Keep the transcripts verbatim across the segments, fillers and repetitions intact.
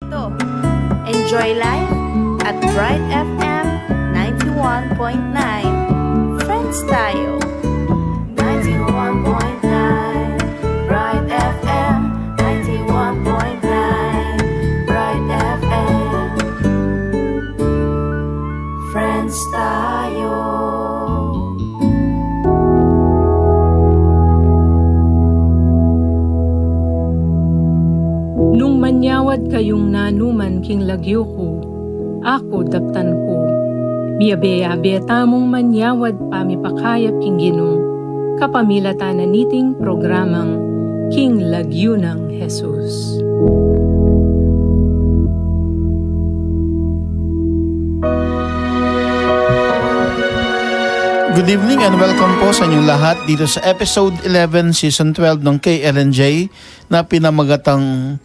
Enjoy life at Bright F M ninety-one point nine. Friends tayo. Ninety-one point nine Bright F M, ninety-one point nine Bright F M. Friends tayo. Nung manyawad kayung nanuman king lagyu ku, aku daptan ku. Miyabe-yabe tamung manyawad pamipakayap king Ginu, kapamilatan na niting programang King Lagyu nang Jesus. Good evening and welcome po sa inyong lahat dito sa episode eleven, season twelve ng K L N J na pinamagatang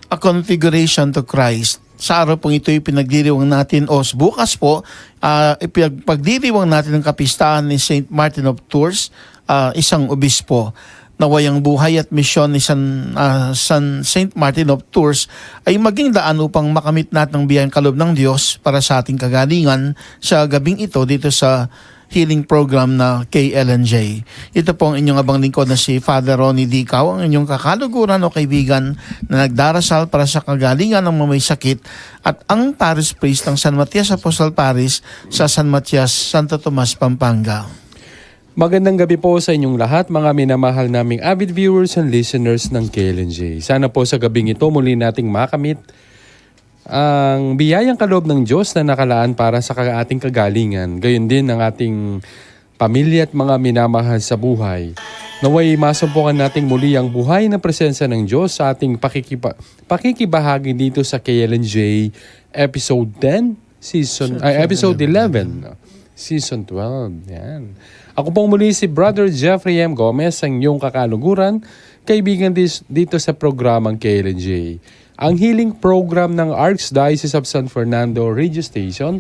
A Configuration to Christ. Sa araw pong ito'y pinagdiriwang natin, o s-, bukas po, ah, ipag-, pagdiriwang natin ang kapistahan ni Saint Martin of Tours, ah, isang obispo. Nawa'y ang buhay at misyon ni San, ah, San Saint Martin of Tours ay maging daan upang makamit natin ang biyayang kaloob ng Diyos para sa ating kagalingan sa gabing ito dito sa healing program na K L N J. Ito po ang inyong abang lingkod na si Father Ronnie Dicao, ang inyong kakaluguran o kaibigan na nagdarasal para sa kagalingan ng mga may sakit at ang Parish Priest ng San Matias Apostol Parish sa San Matias, Santo Tomas, Pampanga. Magandang gabi po sa inyong lahat, mga minamahal naming avid viewers and listeners ng K L N J. Sana po sa gabing ito muli nating makamit ang biyayang kaloob ng Diyos na nakalaan para sa ka-, ating kagalingan. Gayon din ang ating pamilya at mga minamahal sa buhay. Nawa'y masumpukan nating muli ang buhay na presensya ng Diyos sa ating pakikiba-, pakikibahagi dito sa K L N J Episode ten, Season, ay, Episode eleven, Season twelve. Yan. Ako pong muli si Brother Jeffrey M Gomez, ang iyong kakaluguran, kaibigan dis-, dito sa programang K L N J. Ang healing program ng Archdiocese of San Fernando Radio Station,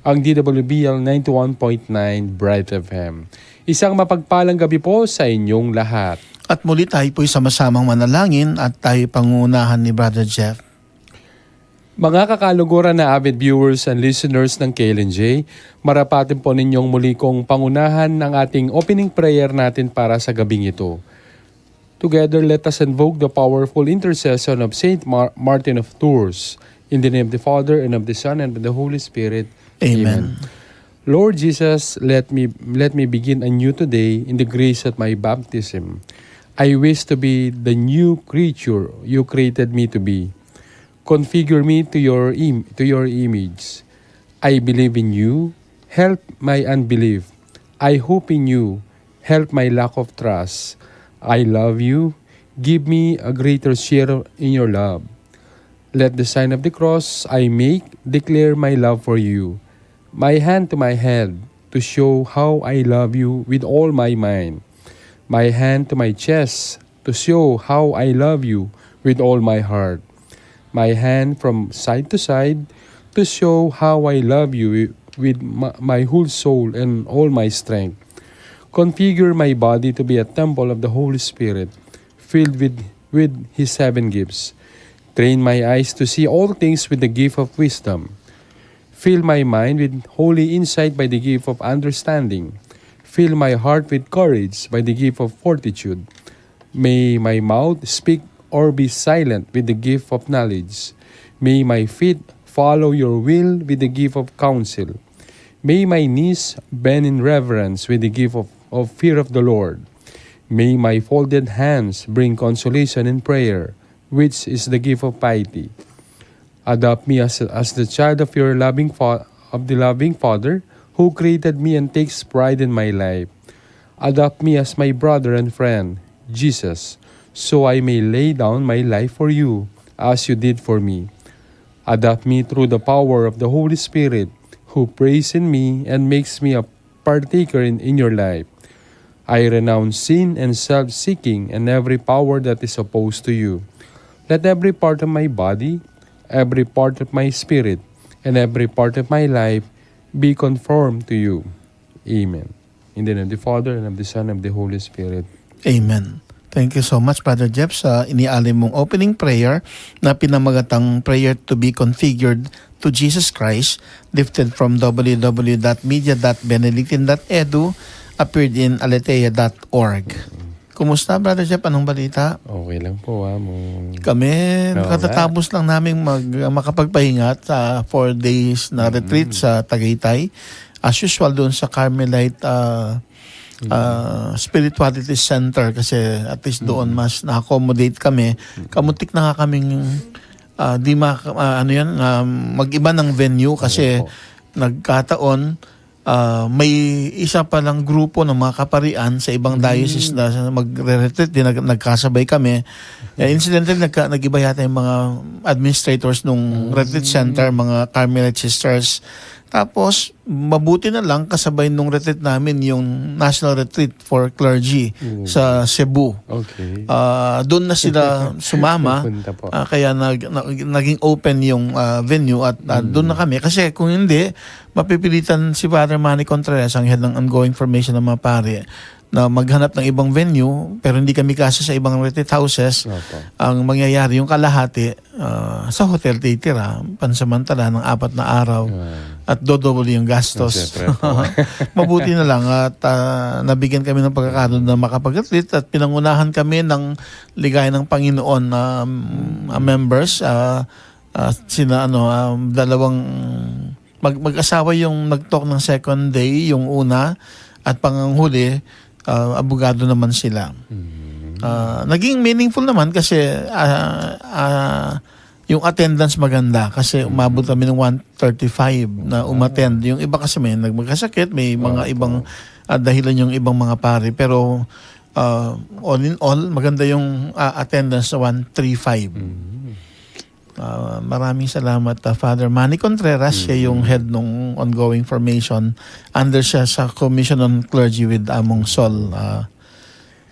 ang D W B L ninety-one point nine Bright F M. Isang mapagpalang gabi po sa inyong lahat. At muli tayo po'y sama-samang manalangin at tayo pangunahan ni Brother Jeff. Mga kakaluguran na avid viewers and listeners ng K L N J, marapatin po ninyong muli kong pangunahan ang ating opening prayer natin para sa gabing ito. Together, let us invoke the powerful intercession of Saint Mar-, Martin of Tours. In the name of the Father, and of the Son, and of the Holy Spirit. Amen. Amen. Lord Jesus, let me, let me begin anew today in the grace of my baptism. I wish to be the new creature you created me to be. Configure me to your im-, to your image. I believe in you. Help my unbelief. I hope in you. Help my lack of trust. I love you. Give me a greater share in your love. Let the sign of the cross I make declare my love for you. My hand to my head to show how I love you with all my mind. My hand to my chest to show how I love you with all my heart. My hand from side to side to show how I love you wi-, with my, my whole soul and all my strength. Configure my body to be a temple of the Holy Spirit, filled with, with His seven gifts. Train my eyes to see all things with the gift of wisdom. Fill my mind with holy insight by the gift of understanding. Fill my heart with courage by the gift of fortitude. May my mouth speak or be silent with the gift of knowledge. May my feet follow your will with the gift of counsel. May my knees bend in reverence with the gift of, of fear of the Lord. May my folded hands bring consolation in prayer, which is the gift of piety. Adopt me as, as the child of your loving fa-, of the loving Father who created me and takes pride in my life. Adopt me as my brother and friend, Jesus, so I may lay down my life for you as you did for me. Adopt me through the power of the Holy Spirit who prays in me and makes me a partaker in, in your life. I renounce sin and self-seeking and every power that is opposed to you. Let every part of my body, every part of my spirit, and every part of my life be conformed to you. Amen. In the name of the Father, and of the Son, and of the Holy Spirit. Amen. Thank you so much, Brother Jeff, sa inialay mong opening prayer na pinamagatang Prayer to be Configured to Jesus Christ, lifted from w w w dot media dot benedictine dot edu, appeared in aleteia dot org. Kumusta, Brother Jeff? Anong balita? Okay lang po, ah, mo- Kami, Oo nga. Katatapos lang naming mag-, makapagpahinga at, ah, four days na Mm. retreat sa Tagaytay. As usual, doon sa Carmelite, ah, Mm. ah, Spirituality Center, kasi at least doon Mm. mas na-accommodate kami. Mm. Kamutik na nga kaming, ah, di ma-, ah, ano yan, ah, mag-iba ng venue kasi Opo. nagkataon, ah, may isa palang grupo ng mga kaparian sa ibang Mm. diocese na magre-retreat din, nag-, nagkasabay kami. Eh, incidentally, nagka-, nag-iba yata yung mga administrators nung Mm. retreat center, mga Carmelite sisters. Tapos, mabuti na lang, kasabay nung retreat namin yung National Retreat for Clergy Mm. sa Cebu. Okay. Ah, doon na sila sumama. Napunta po. Ah, kaya nag-, na-, naging open yung, ah, venue at, ah, Mm. doon na kami. Kasi kung hindi, mapipilitan si Father Manny Contreras, ang head ng ongoing formation ng mga pari, na maghanap ng ibang venue, pero hindi kami kasya sa ibang retreat houses. Opo. Ang mangyayari, yung kalahati, ah, sa hotel titira, pansamantala ng apat na araw, Ah. at dodoble yung gastos. Siyempre po. Mabuti na lang at, ah, nabigyan kami ng pagkakataon na makapag-retreat at pinangunahan kami ng ligaya ng Panginoon na, um, ah, members, ah, ah, sina, ano, ah, dalawang mag-, mag-asawa yung nag-talk ng second day, yung una, at panganghuli, ah, abogado naman sila. Mm. Ah, naging meaningful naman kasi, ah, ah, yung attendance maganda kasi Mm. umabot kami ng one thirty-five na Wow. umattend. Yung iba kasi may nagmagkasakit, may mga Opo. ibang, ah, dahilan yung ibang mga pari. Pero, ah, all in all, maganda yung, ah, attendance sa one three five. Mm. Ah, maraming salamat, ah, Father Manny Contreras. Siya yung Mm. head nung ongoing formation. Under siya sa Commission on Clergy with Among Sol, ah,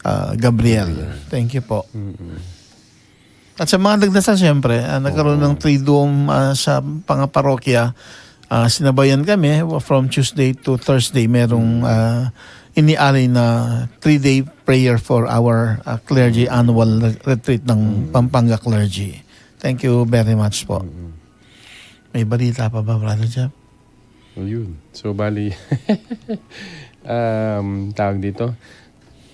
ah, Gabriel. Gabriel. Thank you po. Mm-mm. At sa mga nagdasal, siyempre, ah, nagkaroon Oo. ng Triduum, ah, sa mga parokya. Ah, sinabayan kami from Tuesday to Thursday. Merong, Mm. ah, inialay na three-day prayer for our, ah, clergy annual re-, retreat ng Mm. Pampanga clergy. Thank you very much po. Mm. May balita pa ba, Brother Jeff? Ayun. So, bali, um, tawag dito,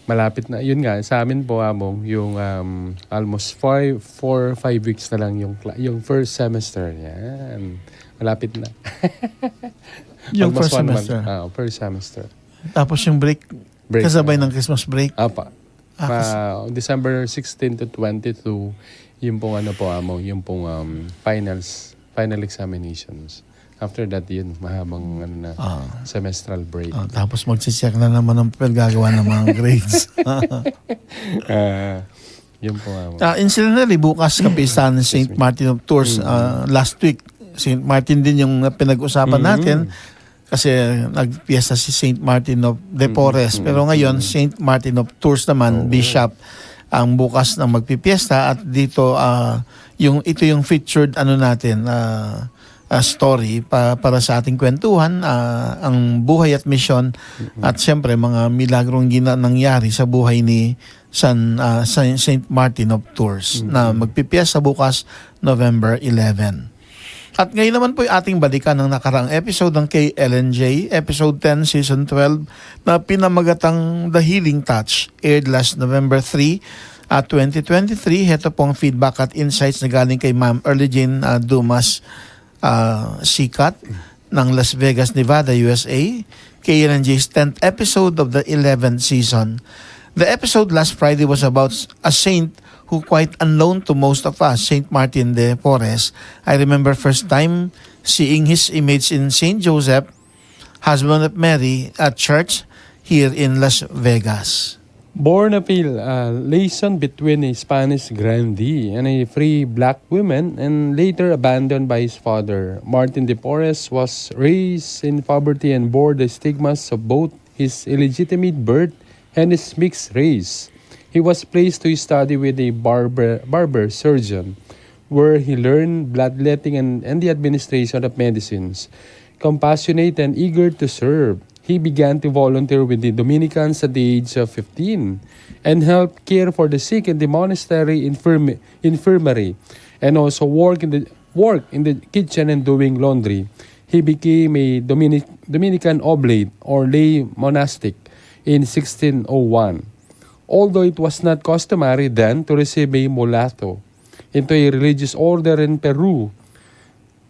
malapit na. Yun nga, sa amin po, Among, yung, um, almost five, four, five weeks na lang yung cla-, yung first semester. Yan. Malapit na. Yung Almost first one month. semester. Ah, first semester. Tapos yung break, Break, kasabay ah. ng Christmas break? Apa. Ah, kas- Pa December sixteen to twenty-two, yun pong ano po, Among, yun pong, um, finals, final examinations. After that, yun, mahabang ano na, Ah. semestral break. Ah, tapos magche-check na naman ng papel, gagawa ng mga grades. Ah, yun po, Among. Ah, incidentally, bukas kapistahan ng Saint Martin of Tours. Mm. Ah, last week, Saint Martin din yung pinag-usapan Mm. natin. Kasi nagpiyesta si Saint Martin of de Mm, Porres. mm, Pero ngayon, mm. Saint Martin of Tours naman, Oo. Bishop, ang bukas na magpipiyesta. At dito, ah, yung, ito yung featured, ano natin, ah, ah, story pa-, para sa ating kwentuhan, ah, ang buhay at misyon, Mm-mm. at siyempre, mga milagrong gina-, nangyari sa buhay ni San, ah, Saint, Saint Martin of Tours na Mm-mm. magpipiyesta bukas, November eleven. At ngayon naman po'y ating balikan ang nakaraang episode ng K L N J, episode ten, season twelve, na pinamagatang The Healing Touch, aired last November three, ah, twenty twenty-three. Heto pong feedback at insights na galing kay Ma'am Erlijine, ah, Dumas, ah, Sikat ng Las Vegas, Nevada, U S A, K L N J's tenth episode of the eleventh season. The episode last Friday was about a saint who quite unknown to most of us, Saint Martin de Porres. I remember first time seeing his image in Saint Joseph, husband of Mary, at church here in Las Vegas. Born a Pil, a lesson between a Spanish grandee and a free black woman, and later abandoned by his father, Martin de Porres was raised in poverty and bore the stigmas of both his illegitimate birth and his mixed race. He was placed to study with a barber, barber surgeon, where he learned bloodletting and, and the administration of medicines. Compassionate and eager to serve, He began to volunteer with the Dominicans at the age of fifteen and helped care for the sick in the monastery infirm- infirmary, and also work in the work in the kitchen and doing laundry. He became a Dominic- Dominican oblate or lay monastic in sixteen oh one. Although it was not customary then to receive a mulato into a religious order in Peru,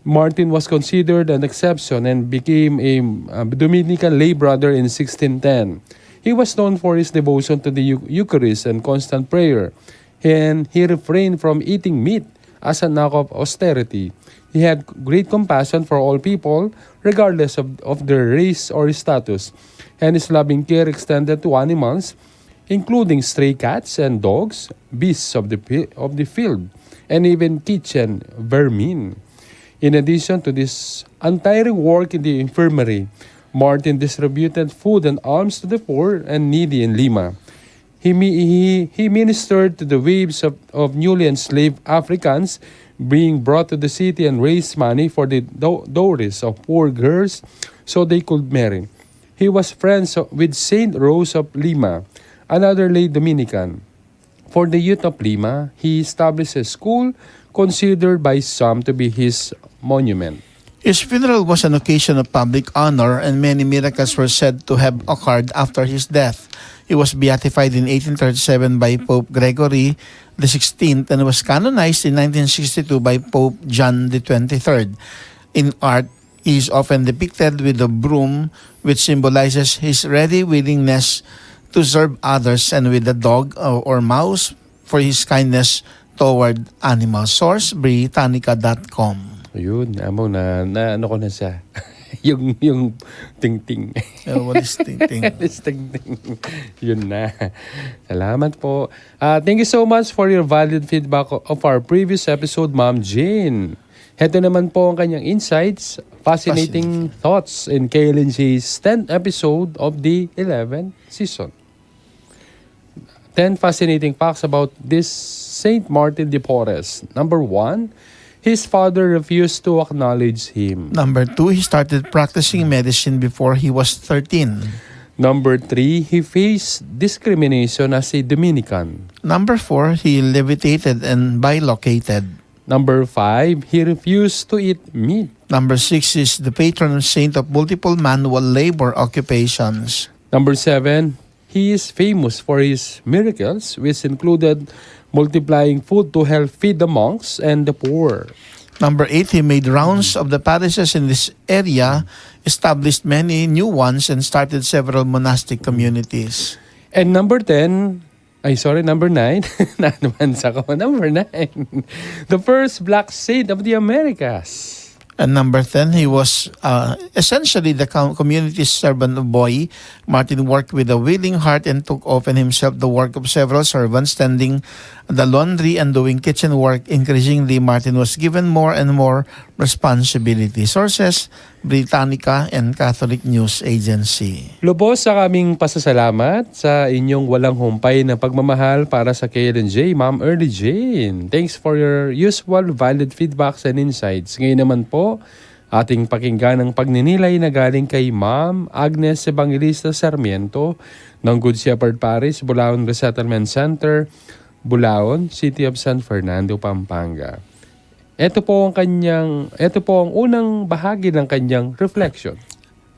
Martin was considered an exception and became a, uh, Dominican lay brother in sixteen ten. He was known for his devotion to the Eu- Eucharist and constant prayer, and he refrained from eating meat as an act of austerity. He had great compassion for all people, regardless of, of their race or status, and his loving care extended to animals, including stray cats and dogs, beasts of the, pi- of the field, and even kitchen vermin. In addition to this untiring work in the infirmary, Martin distributed food and alms to the poor and needy in Lima. He, mi- he, he ministered to the wives of, of newly enslaved Africans being brought to the city and raised money for the do- dowries of poor girls so they could marry. He was friends with Saint Rose of Lima, another lay Dominican. For the youth of Lima, he established a school considered by some to be his monument. His funeral was an occasion of public honor, and many miracles were said to have occurred after his death. He was beatified in eighteen thirty-seven by Pope Gregory the sixteenth and was canonized in nineteen sixty-two by Pope John the twenty-third. In art, he is often depicted with a broom, which symbolizes his ready willingness to serve others, and with a dog or, or mouse for his kindness toward animals. Source, Britannica dot com. Ayun, amo na, na ano ko na siya. Yung, yung tingting. Oh, what is tingting? This tingting. Yun na. Salamat po. Ah, thank you so much for your valued feedback of our previous episode, Ma'am Jane. Heto naman po ang kanyang insights, fascinating thoughts in K L N J's tenth episode of the eleventh season. Ten fascinating facts about this Saint Martin de Porres. Number one, his father refused to acknowledge him. Number two, he started practicing medicine before he was thirteen. Number three, he faced discrimination as a Dominican. Number four, he levitated and bilocated. Number five, he refused to eat meat. Number six, is the patron saint of multiple manual labor occupations. Number seven, he is famous for his miracles, which included multiplying food to help feed the monks and the poor. Number eight, he made rounds of the parishes in this area, established many new ones, and started several monastic communities. And number ten, ay, sorry, number nine. Na-advance ako. Number nine. The first black saint of the Americas. And number ten, he was, uh, essentially the com- community servant boy. Martin worked with a willing heart and took upon himself the work of several servants, tending the laundry and doing kitchen work. Increasingly, Martin was given more and more responsibility. Sources, Britannica and Catholic News Agency. Lubos sa kaming pasasalamat sa inyong walang humpay na pagmamahal para sa K L N J, Ma'am Early Jane. Thanks for your usual valid feedbacks and insights. Ngayon naman po, ating pakinggan ang pagninilay na galing kay Ma'am Agnes Evangelista Sarmiento ng Good Shepherd Parish, Bulaon Resettlement Center, Bulaon, City of San Fernando, Pampanga. Ito po ang kanyang, ito po ang unang bahagi ng kanyang reflection.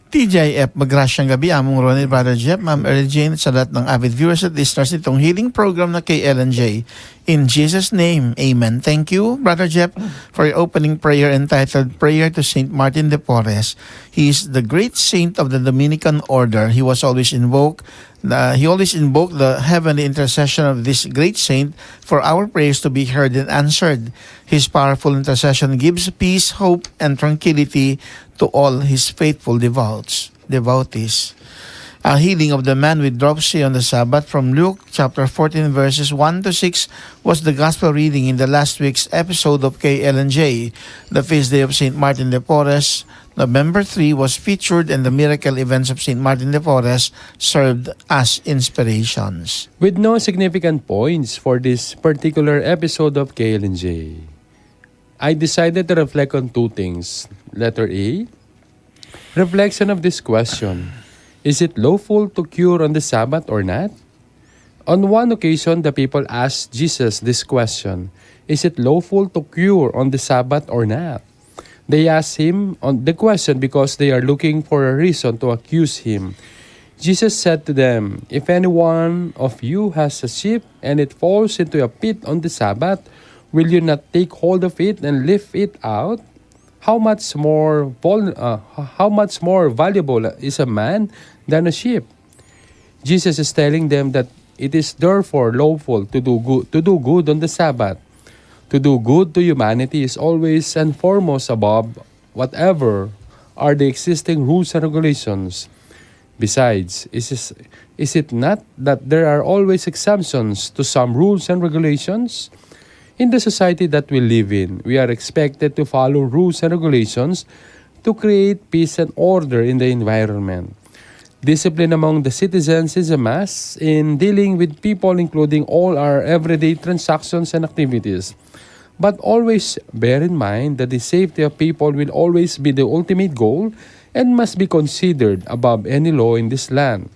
T J F, magrasyang gabi, Among Ronnie, Brother Jeff, Ma'am Early Jane, sa lahat ng avid viewers at listeners nitong healing program na K L N J. In Jesus' name, amen. Thank you, Brother Jeff, for your opening prayer entitled Prayer to Saint Martin de Porres. He is the great saint of the Dominican Order. He was always invoked, uh, he always invoked the heavenly intercession of this great saint for our prayers to be heard and answered. His powerful intercession gives peace, hope, and tranquility to all his faithful devotees. Devotees. A healing of the man with dropsy on the Sabbath from Luke chapter fourteen, verses one to six, was the gospel reading in the last week's episode of K L N J. The feast day of Saint Martin de Porres, November three, was featured, and the miracle events of Saint Martin de Porres served as inspirations. With no significant points for this particular episode of K L N J, I decided to reflect on two things. Letter A, reflection of this question. "Is it lawful to cure on the Sabbath or not?" On one occasion, the people asked Jesus this question, "Is it lawful to cure on the Sabbath or not?" They asked him on the question because they are looking for a reason to accuse him. Jesus said to them, "If any one of you has a sheep and it falls into a pit on the Sabbath, will you not take hold of it and lift it out? How much more vul- uh, how much more valuable is a man than a sheep?" Jesus is telling them that it is therefore lawful to do good, to do good on the Sabbath. To do good to humanity is always and foremost above whatever are the existing rules and regulations. Besides, is, is, is it not that there are always exemptions to some rules and regulations? In the society that we live in, we are expected to follow rules and regulations to create peace and order in the environment. Discipline among the citizens is a must in dealing with people, including all our everyday transactions and activities. But always bear in mind that the safety of people will always be the ultimate goal and must be considered above any law in this land.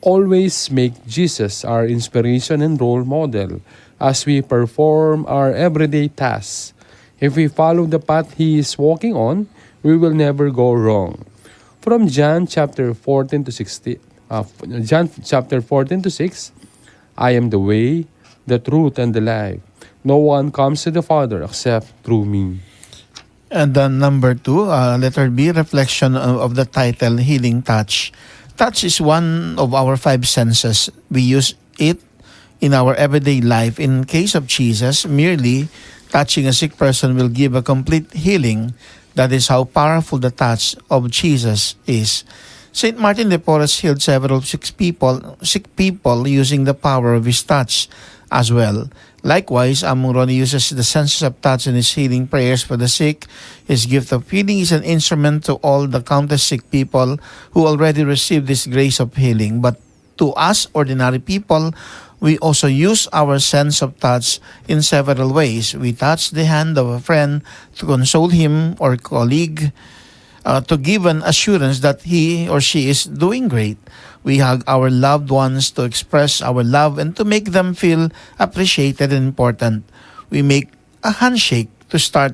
Always make Jesus our inspiration and role model as we perform our everyday tasks. If we follow the path he is walking on, we will never go wrong. From John chapter fourteen to sixteen, uh, John chapter fourteen to six, "I am the way, the truth, and the life. No one comes to the Father except through me." And then number two, uh, letter B, reflection of, of the title, Healing Touch. Touch is one of our five senses. We use it in our everyday life. In case of Jesus, merely touching a sick person will give a complete healing. That is how powerful the touch of Jesus is. Saint Martin de Porres healed several sick people, sick people using the power of his touch as well. Likewise, Among Roni uses the senses of touch in his healing prayers for the sick. His gift of healing is an instrument to all the countless sick people who already received this grace of healing. But to us ordinary people, we also use our sense of touch in several ways. We touch the hand of a friend to console him or colleague, uh, to give an assurance that he or she is doing great. We hug our loved ones to express our love and to make them feel appreciated and important. We make a handshake to start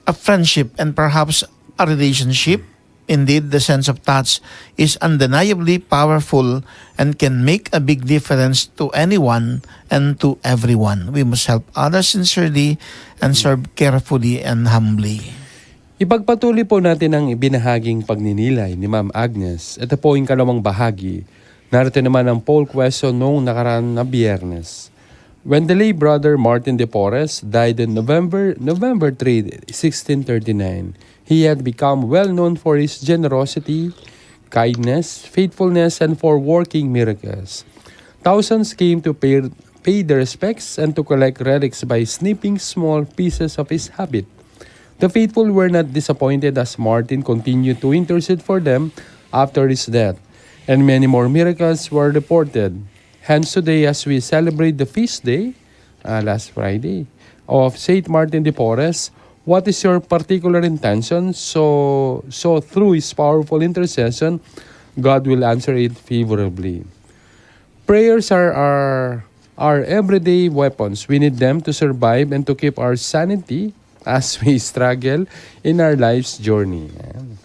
a friendship and perhaps a relationship. Indeed, the sense of touch is undeniably powerful and can make a big difference to anyone and to everyone. We must help others sincerely and serve carefully and humbly. Ipagpatuloy po natin ang ibinahaging pagninilay ni Ma'am Agnes. Ito po yung kalawang bahagi. Narito naman ang poll question nung nakaraan na Biyernes. When the late brother Martin de Porres died on November, November three, sixteen thirty-nine, he had become well known for his generosity, kindness, faithfulness, and for working miracles. Thousands came to pay, pay their respects and to collect relics by snipping small pieces of his habit. The faithful were not disappointed as Martin continued to intercede for them after his death, and many more miracles were reported. Hence today, as we celebrate the feast day, uh, last Friday, of Saint Martin de Porres, what is your particular intention? So, so through his powerful intercession, God will answer it favorably. Prayers are our, our everyday weapons. We need them to survive and to keep our sanity as we struggle in our life's journey. Ayan.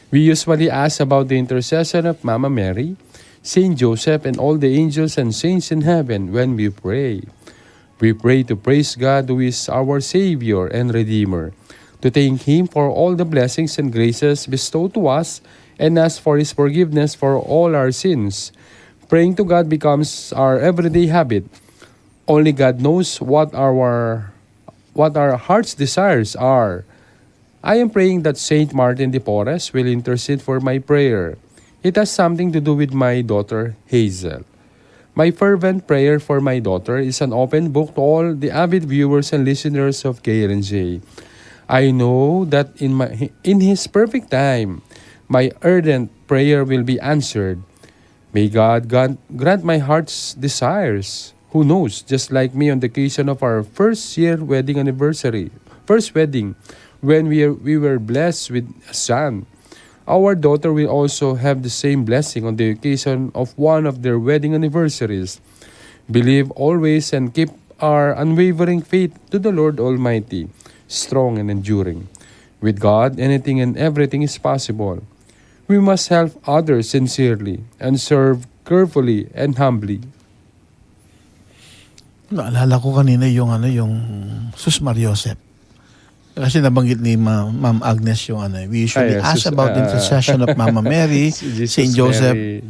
We usually ask about the intercession of Mama Mary, Saint Joseph, and all the angels and saints in heaven when we pray. We pray to praise God, who is our Savior and Redeemer, to thank Him for all the blessings and graces bestowed to us, and ask for His forgiveness for all our sins. Praying to God becomes our everyday habit. Only God knows what our, what our heart's desires are. I am praying that Saint Martin de Porres will intercede for my prayer. It has something to do with my daughter, Hazel. My fervent prayer for my daughter is an open book to all the avid viewers and listeners of K L N J. I know that in my, in His perfect time, my ardent prayer will be answered. May God grant, grant my heart's desires. Who knows, just like me on the occasion of our first year wedding anniversary, first wedding, when we, we were blessed with a son. Our daughter will also have the same blessing on the occasion of one of their wedding anniversaries. Believe always and keep our unwavering faith to the Lord Almighty, strong and enduring. With God, anything and everything is possible. We must help others sincerely and serve carefully and humbly. Naalala ko kanina yung ano, yung Sus Maria Joseph. Kasi nabanggit ni Ma-, Ma'am Agnes yung ano, we usually Ay, ask Sus-, about the ah, intercession of Mama Mary, Jesus, Saint Joseph, Mary.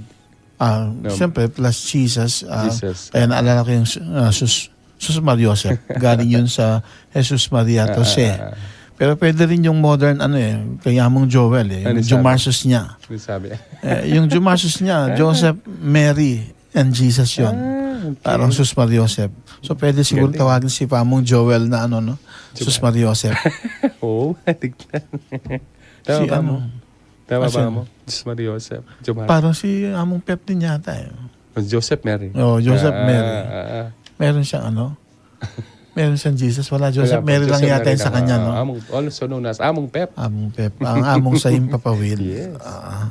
Ah, No. siyempre, plus Jesus. Ah, Jesus. Kaya naalala ko yung, ah, Sus-, Sus Maria Joseph. Galing yun sa Jesus Maria Ah, Jose. ah, ah. Pero pwede rin yung modern, ano eh, kay Among Joel eh, Ano yung sabi? Jumarsus niya. Ano sabi? Eh, yung Jumarsus niya, Joseph, Mary, and Jesus yun. Ah, okay. Parang Sus Maria Joseph. So, pwede siguro Galing. tawagin si Pamong Joel na ano, no? Sus Maria Joseph. Oo, tignan. Tama Si ba ano? mo? Tama Kasi ba ano? mo? Sus Maria Joseph. Jumar. Parang si Among Pep din yata eh. Joseph Mary. Oo, Joseph Ah, Mary. ah, ah. Meron siyang ano? Meron siyang Jesus. Wala, Joseph Wala po, Mary lang Joseph yata Mary yung sa lang, kanya, ah, no? Among, also known as Among Pep. Among Pep. Ang Among sa impapawid. Yes. Ah.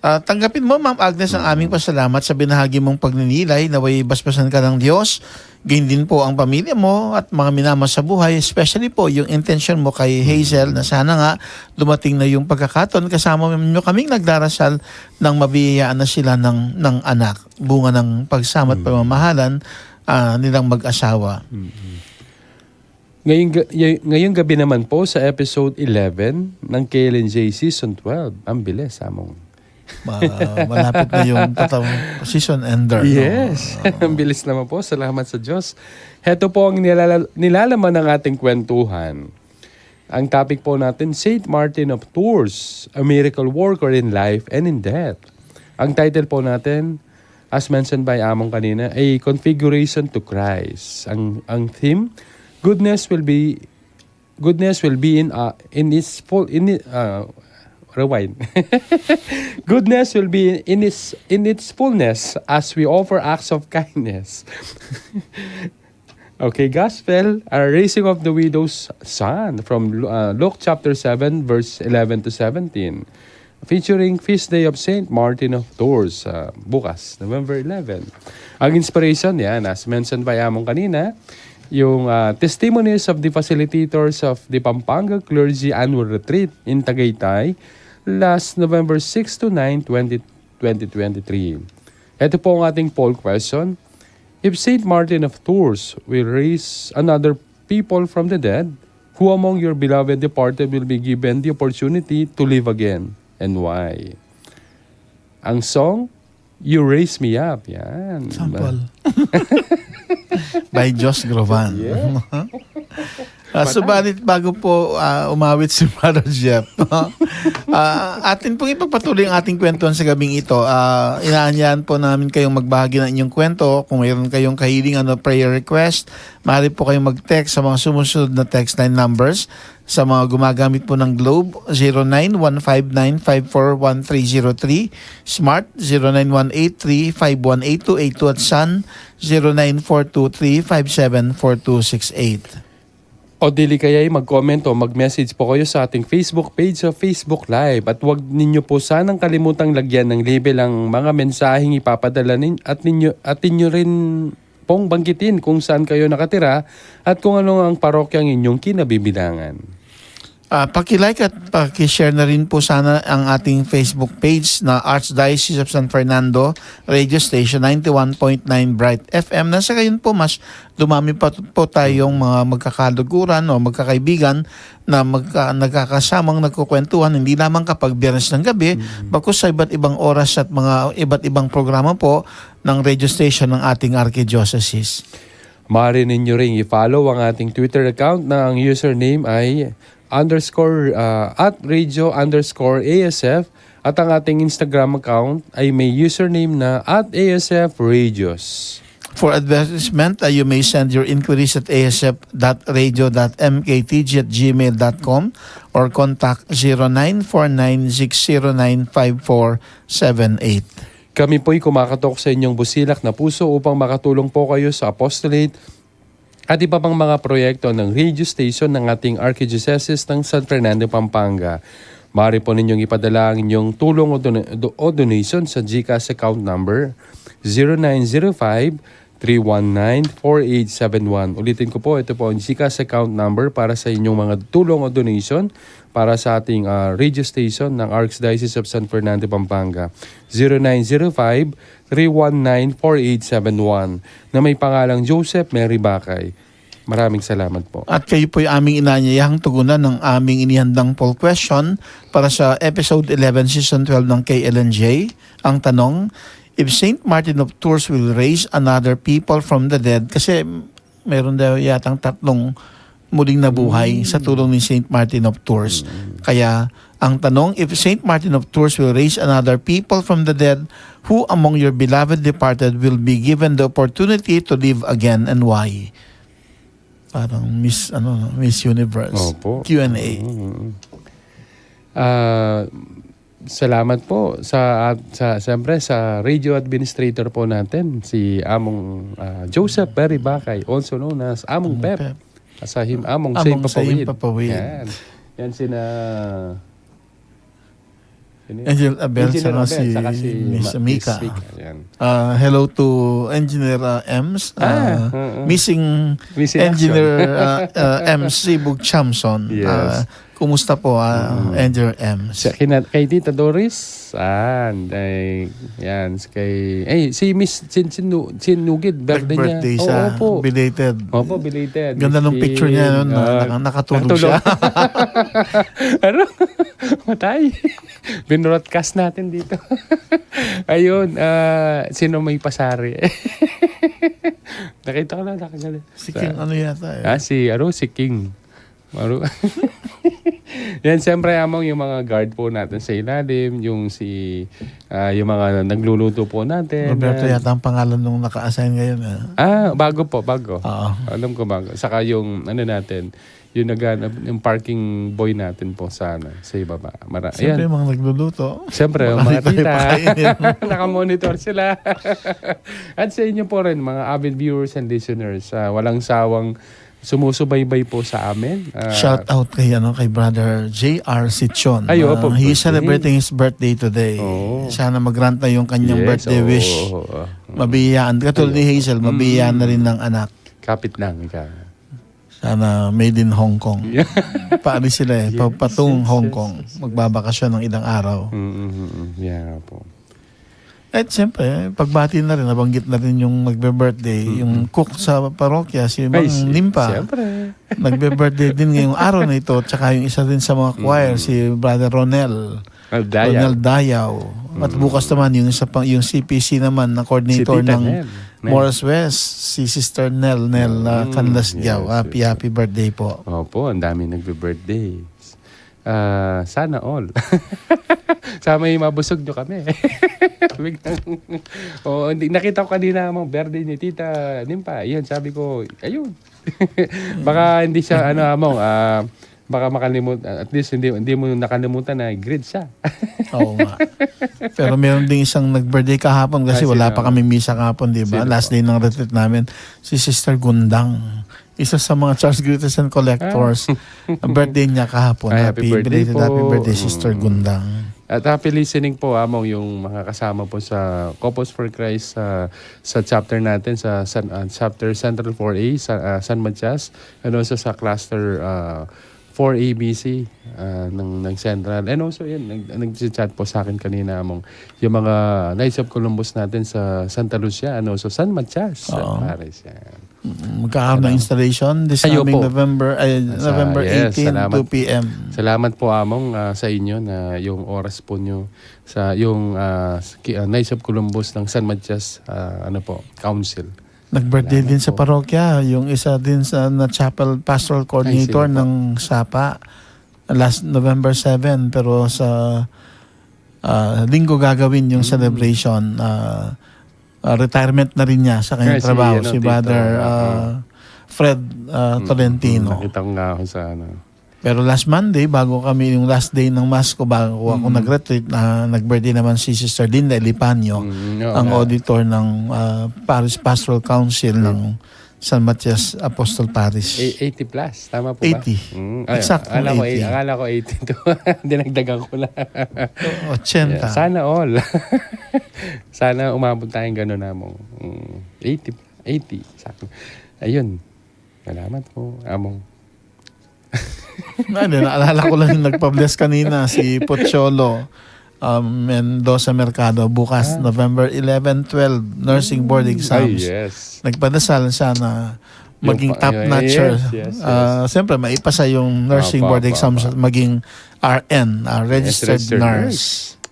Ah, tanggapin mo, Ma'am Agnes, ang aming Mm. pasalamat sa binahagi mong pagninilay. Nawa'y basbasan ka ng Diyos. Gayon din po ang pamilya mo at mga minamahal sa buhay, especially po yung intensyon mo kay Hazel na sana nga dumating na yung pagkakataon. Kasama nyo kaming nagdarasal nang mabiyayaan na sila ng, ng anak. Bunga ng pagsama at Mm. pamamahalan, ah, nilang mag-asawa. Mm-mm. Ngayong ga-, y-, ngayong gabi naman po sa episode eleven ng K L N J Season twelve. Ang bilis, Among. Ma-, malapit na yung tatawag season ender, no? Yes. Oo. Ang bilis naman po. Salamat sa Diyos. Heto po ang nilala-, nilalaman ng ating kwentuhan. Ang topic po natin, Saint Martin of Tours, a miracle worker in life and in death. Ang title po natin, as mentioned by Among kanina, a configuration to Christ. Ang, ang theme, goodness will be, goodness will be in, uh, in its full, in it, uh, rewind. Goodness will be in its, in its fullness as we offer acts of kindness. Okay, Gospel, uh, Raising of the Widow's Son from Lu-, uh, Luke chapter seven, verse eleven to seventeen, featuring Feast Day of Saint Martin of Tours, uh, bukas, November eleven. Ang inspiration, yan, as mentioned by Among kanina, yung, uh, Testimonies of the Facilitators of the Pampanga Clergy Annual Retreat in Tagaytay, last November six to nine, twenty, twenty twenty-three. Ito po ang ating poll question. If Saint Martin of Tours will raise another people from the dead, who among your beloved departed will be given the opportunity to live again, and why? Ang song, You Raise Me Up. Yan. Sample. By Josh Grovan. Yeah. Ah, Patay. Subalit bago po, ah, umawit si Brother Jeff, ah, atin pong ipagpatuloy ang ating kwentuhan sa gabing ito. Ah, inaanyayahan po namin kayong magbahagi ng inyong kwento. Kung mayroon kayong kahilingan o prayer request, maaari po kayong mag-text sa mga sumusunod na text line numbers. Sa mga gumagamit po ng Globe, zero nine one five nine five four one three zero three, Smart, zero nine one eight three five one eight two eight two, at Sun, zero nine four two three five seven four two six eight. O dili kaya'y mag-comment o mag-message po kayo sa ating Facebook page o Facebook Live. At huwag ninyo po sanang kalimutang lagyan ng label ang mga mensaheng ipapadala nin-, at ninyo, at ninyo rin pong banggitin kung saan kayo nakatira at kung ano ang parokyang inyong kinabibilangan. Ah, paki-like at paki-share na rin po sana ang ating Facebook page na Archdiocese of San Fernando Radio Station, ninety-one point nine Bright F M. Nasa gayon po, mas dumami pa po tayong mga magkakaluguran o magkakaibigan na magka-, nagkakasamang nagkukwentuhan, hindi lamang kapag Biyernes ng gabi, Mm. bagkus sa iba't ibang oras at mga iba't ibang programa po ng radio station ng ating arkidiocese. Maaari ninyo ring i-follow ang ating Twitter account na ang username ay underscore, ah, at radio underscore A S F, at ang ating Instagram account ay may username na at A S F Radios. For advertisement, ah, you may send your inquiries at A S F dot radio dot M K T G at gmail dot com or contact zero nine four nine six zero nine five four seven eight. Kami po'y kumakatok sa inyong busilak na puso upang makatulong po kayo sa apostolate at iba pang mga proyekto ng radio station ng ating Archdiocese ng San Fernando, Pampanga. Maaari po ninyong ipadala ang inyong tulong o don-, do-, o donation sa GCash account number zero nine zero five, three one nine, four eight seven one. Ulitin ko po, ito po ang GCash account number para sa inyong mga tulong o donation para sa ating, ah, radio station ng Archdiocese of San Fernando, Pampanga. Zero nine zero five, three one nine, four eight seven one, na may pangalang Joseph Mary Bakay. Maraming salamat po. At kayo po'y aming inanyayahang tugunan ng aming inihandang poll question para sa episode eleven, season twelve ng K L N J. Ang tanong, if Saint Martin of Tours will raise another people from the dead, kasi meron daw yatang tatlong muling nabuhay sa tulong ni Saint Martin of Tours. Kaya, ang tanong, if Saint Martin of Tours will raise another people from the dead, who among your beloved departed will be given the opportunity to live again, and why? Parang Miss, ano, Miss Universe. Opo. Q and A. Mm. Ah, salamat po sa, at sa, siyempre, sa radio administrator po natin, si Among, ah, Joseph Perry Bakay, also known as Among Among Pep. Pep. At sa him-, Among Among Saint Papawid. Saint Papawid. Yan. Yan sina Sino yun? Angel Abel, Angel saka Abel, si saka si Miss Ma-, Mika. Miss Mika, yan. Ah, hello to Engineer, ah, Ems. Ah, Ah, oo. missing Missing Engineer, action. ah, ah, Ems Sibug Chamson. Yes. Ah, kumusta po, ah, Mm. Engineer Ems? Siya, kina-, kay Tita Doris, ah, ay, yan, si kay, eh, si Miss Chin, Chin, Chin Nugid, birthday niya. Nag-birthday siya. Oo, opo. Belated. Opo, belated. Ganda nung Miss picture niya, Chin. no? Na-, Ah, naka-, nakatulog nakatulog. siya. Ano? Matay. Binroadcast natin dito. Ayun, ah, sino may pasari? Nakita ko lang, nakagaling. Si Sa King ano yata eh. Ah, si, ano, si King. Ano? Yan, siyempre, Among, yung mga guard po natin sa ilalim, yung si, ah, yung mga nagluluto po natin, Roberto yan. yata ang pangalan nung naka-assign ngayon, eh. Ah, bago po, bago. Oo. Alam ko bago. Saka yung, ano natin, yung nag-, yung parking boy natin po sa, ano, sa ibaba. Mara-, Siyempre, ayan. yung mga nagluluto. Siyempre, yung mga Marami tayo tita. pakainin. Nakamonitor sila. At sa inyo po rin, mga avid viewers and listeners, ah, walang sawang sumusubaybay po sa amin. Ah, Shout out kay, ano, kay Brother J R Sichon. Ay, opo, Ah, he's birthday. celebrating his birthday today. Oo. Sana mag-grant na yung kanyang Yes, birthday oo, wish. oo, oo. Mabiyaan. Katulad ni Ayun. Hazel, mabiyaan na Mm. rin ng anak. Kapit lang, ika. Sana made in Hong Kong. Yeah. Paalis sila eh, pa-, Yes, patung yes, Hong yes, Kong. yes, yes. Magbabakasyon ng ilang araw. Mm, mm, mm. Yeah, po. At siyempre, pagbati na rin, nabanggit na rin yung nagbe-birthday, Mm, yung mm. cook sa parokya, si Ay, Mang si-, Limpa. siyempre. Nagbe-birthday din ngayong araw na ito, at saka yung isa din sa mga choir, Mm. si Brother Ronel. Ronel Dayaw. Ronel Dayaw. At Mm. bukas naman, yung isa pang, yung C P C naman, na coordinator Si Tita ng Nel. Nel. Morris West, si Sister Nel, Nel, ah, Mm, Canlas Giao. yes, Happy, yes. happy birthday po. Opo, ang dami nagbe-birthday. Ah, sana all. Sana may mabusog nyo kami. Biglang, oo, hindi, nakita ko kanina ang birthday ni Tita Nimpa. Yun, sabi ko, ayun. Baka hindi siya, ano, Among, ah, baka makalimut-, at least hindi, hindi mo nakalimutan na greet siya. Oo nga. Pero meron ding isang nag-birthday kahapon kasi Ay, wala sino? pa kami misa kahapon, di ba? Sino Last po? day ng retreat namin, si Sister Gundang. Isa sa mga Charles Greeters and Collectors. Ah. Ang birthday niya kahapon. Ay, happy Happy birthday belated po. happy birthday, Sister Mm. Gundang. At happy listening po, Among, yung mga kasama po sa Couples for Christ, ah, sa chapter natin, sa San, ah, chapter Central four A, sa, ah, San Matias, and also sa cluster, ah, four A B C, ah, ng, ng Central. And also, yun, nag-, nag-chat po sa akin kanina, Among, yung mga Knights of Columbus natin sa Santa Lucia, and also San Matias, ah, Oo. Paris, yan. Mm, magkakaroon ng Ano? installation this Ay, coming opo. November, ay, Sa, November yes, eighteen, salamat. two P M. Salamat po, Among, ah, sa inyo na yung oras po nyo sa yung, ah, s-, ki-, ah, Knights of Columbus ng San Matias, ah, ano po, Council. Nag-birthday Salamat din sa po. parokya, yung isa din sa na chapel pastoral coordinator Ay, sino po? ng Sapa, last November seven, pero sa, ah, linggo gagawin yung Mm. celebration, ah, ah, retirement na rin niya sa kanyang Ay, si, trabaho, ano, si Tito, Brother, ah, ah, Fred, ah, Mm, Tolentino. mm, nakita ko nga ako sa, ano. Pero last Monday, bago kami, yung last day ng Mass ko, bago ako Mm. nag-retreat, na nag-birthday naman si Sister Linda Elipanio, Mm, oo ang nga. auditor ng, ah, Parish Pastoral Council Yeah. ng San Matias Apostol Parish. E-, eighty plus, tama po ba? Eighty. Mm, ay, Eksaktong akala ko, eighty. Akala ko eighty-two. Dinagdagan ko lang. O-, ochenta. Yeah, sana all. Sana umabot tayong ganun, Among. Mm, eighty, eighty, sakto. Ayun. Salamat po, Among. Na, di, naalala ko lang yung nagpa-bless kanina, si Pocholo, um, Mendoza Mercado, bukas, Ah. November eleven, twelve, nursing board Mm. exams. Ay, yes. Nagpadasal siya na Yung maging pa-, top yes, notcher. Yes, yes. Ah, siyempre, maipasa yung nursing Apa, board apa, exams apa. At maging R N, ah, Yes, registered registered nurse. Nurse.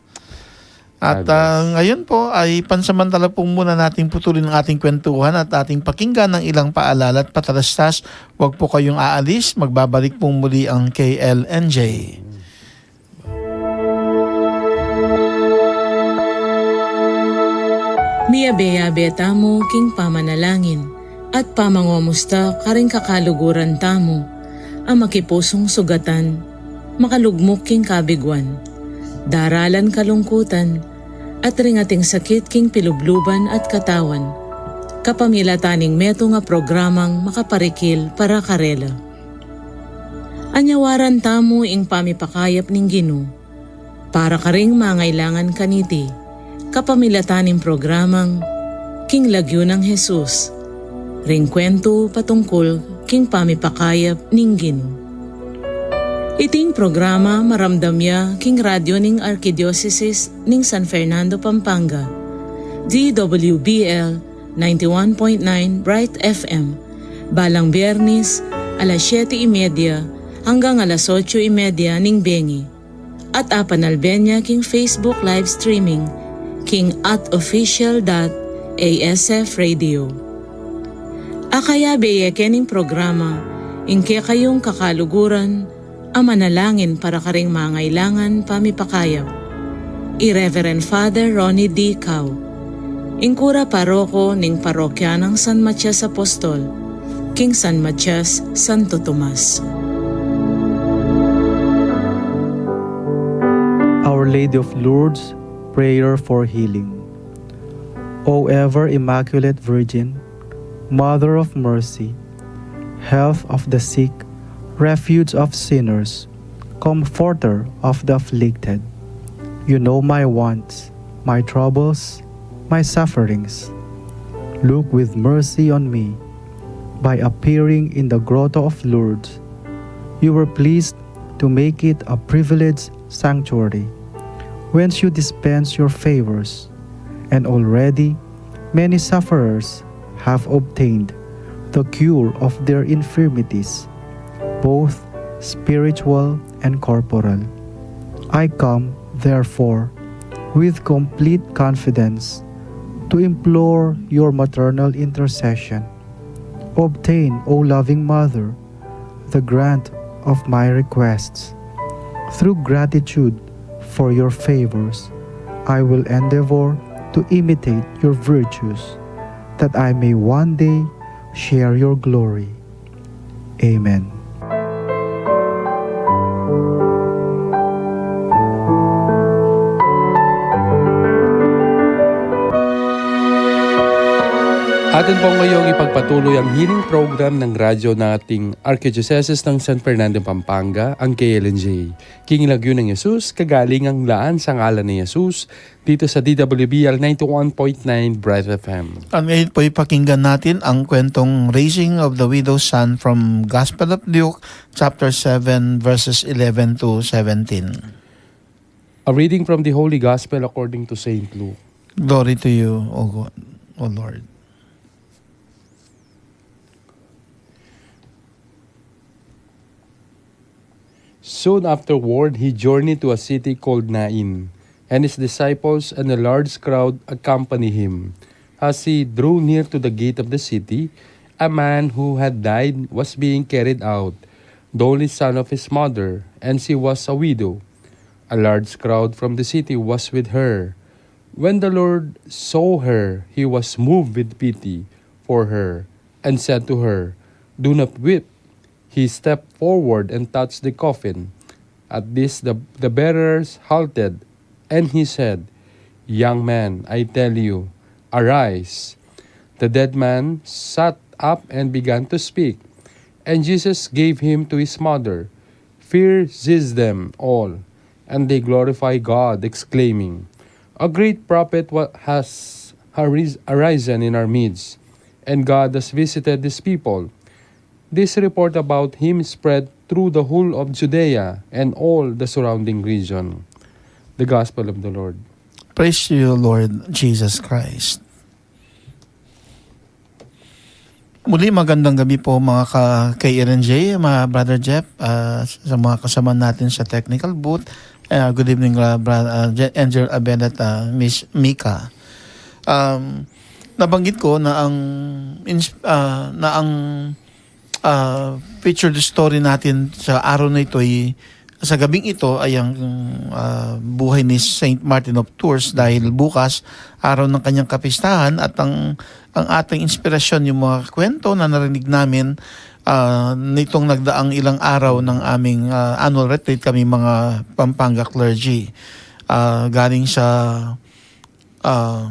At, Fabulous. Ah, ngayon po ay pansamantala pong muna nating putulin ang ating kwentuhan at ating pakinggan ng ilang paalala at patalastas. Huwag po kayong aalis, magbabalik pong muli ang K L N J. Miyabe-yabe tamu king pamanalangin at pamangomusta karing kakaluguran tamu, a makipusung sugatan, makalugmuk king kabiguan, daralan kalungkutan, at ring ating sakit king pilubluban at katawan, kapamilatan ning metung a programang makaparikil para karela. Anyawaran tamu ing pamipakayap ning Ginu para karing mangailangan kaniti, kapamilatan ning programang King Lagyu nang Jesus, ring kwentu patungkul king pamipakayap ning Ginu. Iting programa maramdam ya king radyo ning Arkidiosesis ning San Fernando, Pampanga, D W B L ninety-one point nine Bright F M, balang Biyernes, alas siyete y media hanggang alas otso y media ning bengi. At apanalben ya king Facebook live streaming king at official dot A S F radio. Akayabe ye kening programa ing kekayung kakaluguran a manalangin para karing mangailangan pamipakayap, i Reverend Father Ronnie D. Cao, ing kura paroko ning parokya nang San Matias Apostol, king San Matias, Santo Tomas. Our Lady of Lourdes, prayer for healing. O ever Immaculate Virgin, Mother of Mercy, Health of the sick, Refuge of sinners, Comforter of the afflicted, you know my wants, my troubles, my sufferings. Look with mercy on me. By appearing in the Grotto of Lourdes, you were pleased to make it a privileged sanctuary, whence you dispense your favors, and already many sufferers have obtained the cure of their infirmities, both spiritual and corporal. I come, therefore, with complete confidence to implore your maternal intercession. Obtain, O loving Mother, the grant of my requests. Through gratitude for your favors, I will endeavor to imitate your virtues, that I may one day share your glory. Amen. Atin po ngayong ipagpatuloy ang healing program ng radyo nating Arkidiocese ng San Fernando, Pampanga, ang K L N J. King Lagyu nang Jesus, kagalingan daan sa ngalan ni Jesus, dito sa D W B L ninety-one point nine Bright F M. At ngayon po, ipakinggan natin ang kwentong Raising of the Widow's Son from Gospel of Luke, chapter seven, verses eleven to seventeen. A reading from the Holy Gospel according to Saint Luke. Glory to you, O God, O Lord. Soon afterward, he journeyed to a city called Nain, and his disciples and a large crowd accompanied him. As he drew near to the gate of the city, a man who had died was being carried out, the only son of his mother, and she was a widow. A large crowd from the city was with her. When the Lord saw her, he was moved with pity for her, and said to her, "Do not weep." He stepped forward and touched the coffin. At this, the, the bearers halted, and he said, "Young man, I tell you, arise." The dead man sat up and began to speak. And Jesus gave him to his mother. Fear seized them all, and they glorified God, exclaiming, "A great prophet wa- has aris- arisen in our midst, and God has visited his people." This report about him spread through the whole of Judea and all the surrounding region. The Gospel of the Lord. Praise to you, Lord Jesus Christ. Muli, magandang gabi po, mga ka-, kay Aaron J, mga Brother Jeff, ah, sa mga kasama natin sa technical booth. Ah, good evening, ah, Bra-, ah, Je- Angel Abed at, ah, Miss Mika. Um, nabanggit ko na ang ins- ah, na ang, ah, featured story natin sa araw na ito ay, sa gabing ito ay ang, ah, buhay ni Saint Martin of Tours, dahil bukas araw ng kanyang kapistahan, at ang, ang ating inspirasyon, yung mga kwento na narinig namin, ah, nitong nagdaang ilang araw ng aming, ah, annual retreat, kami mga Pampanga clergy. Ah, galing sa, ah,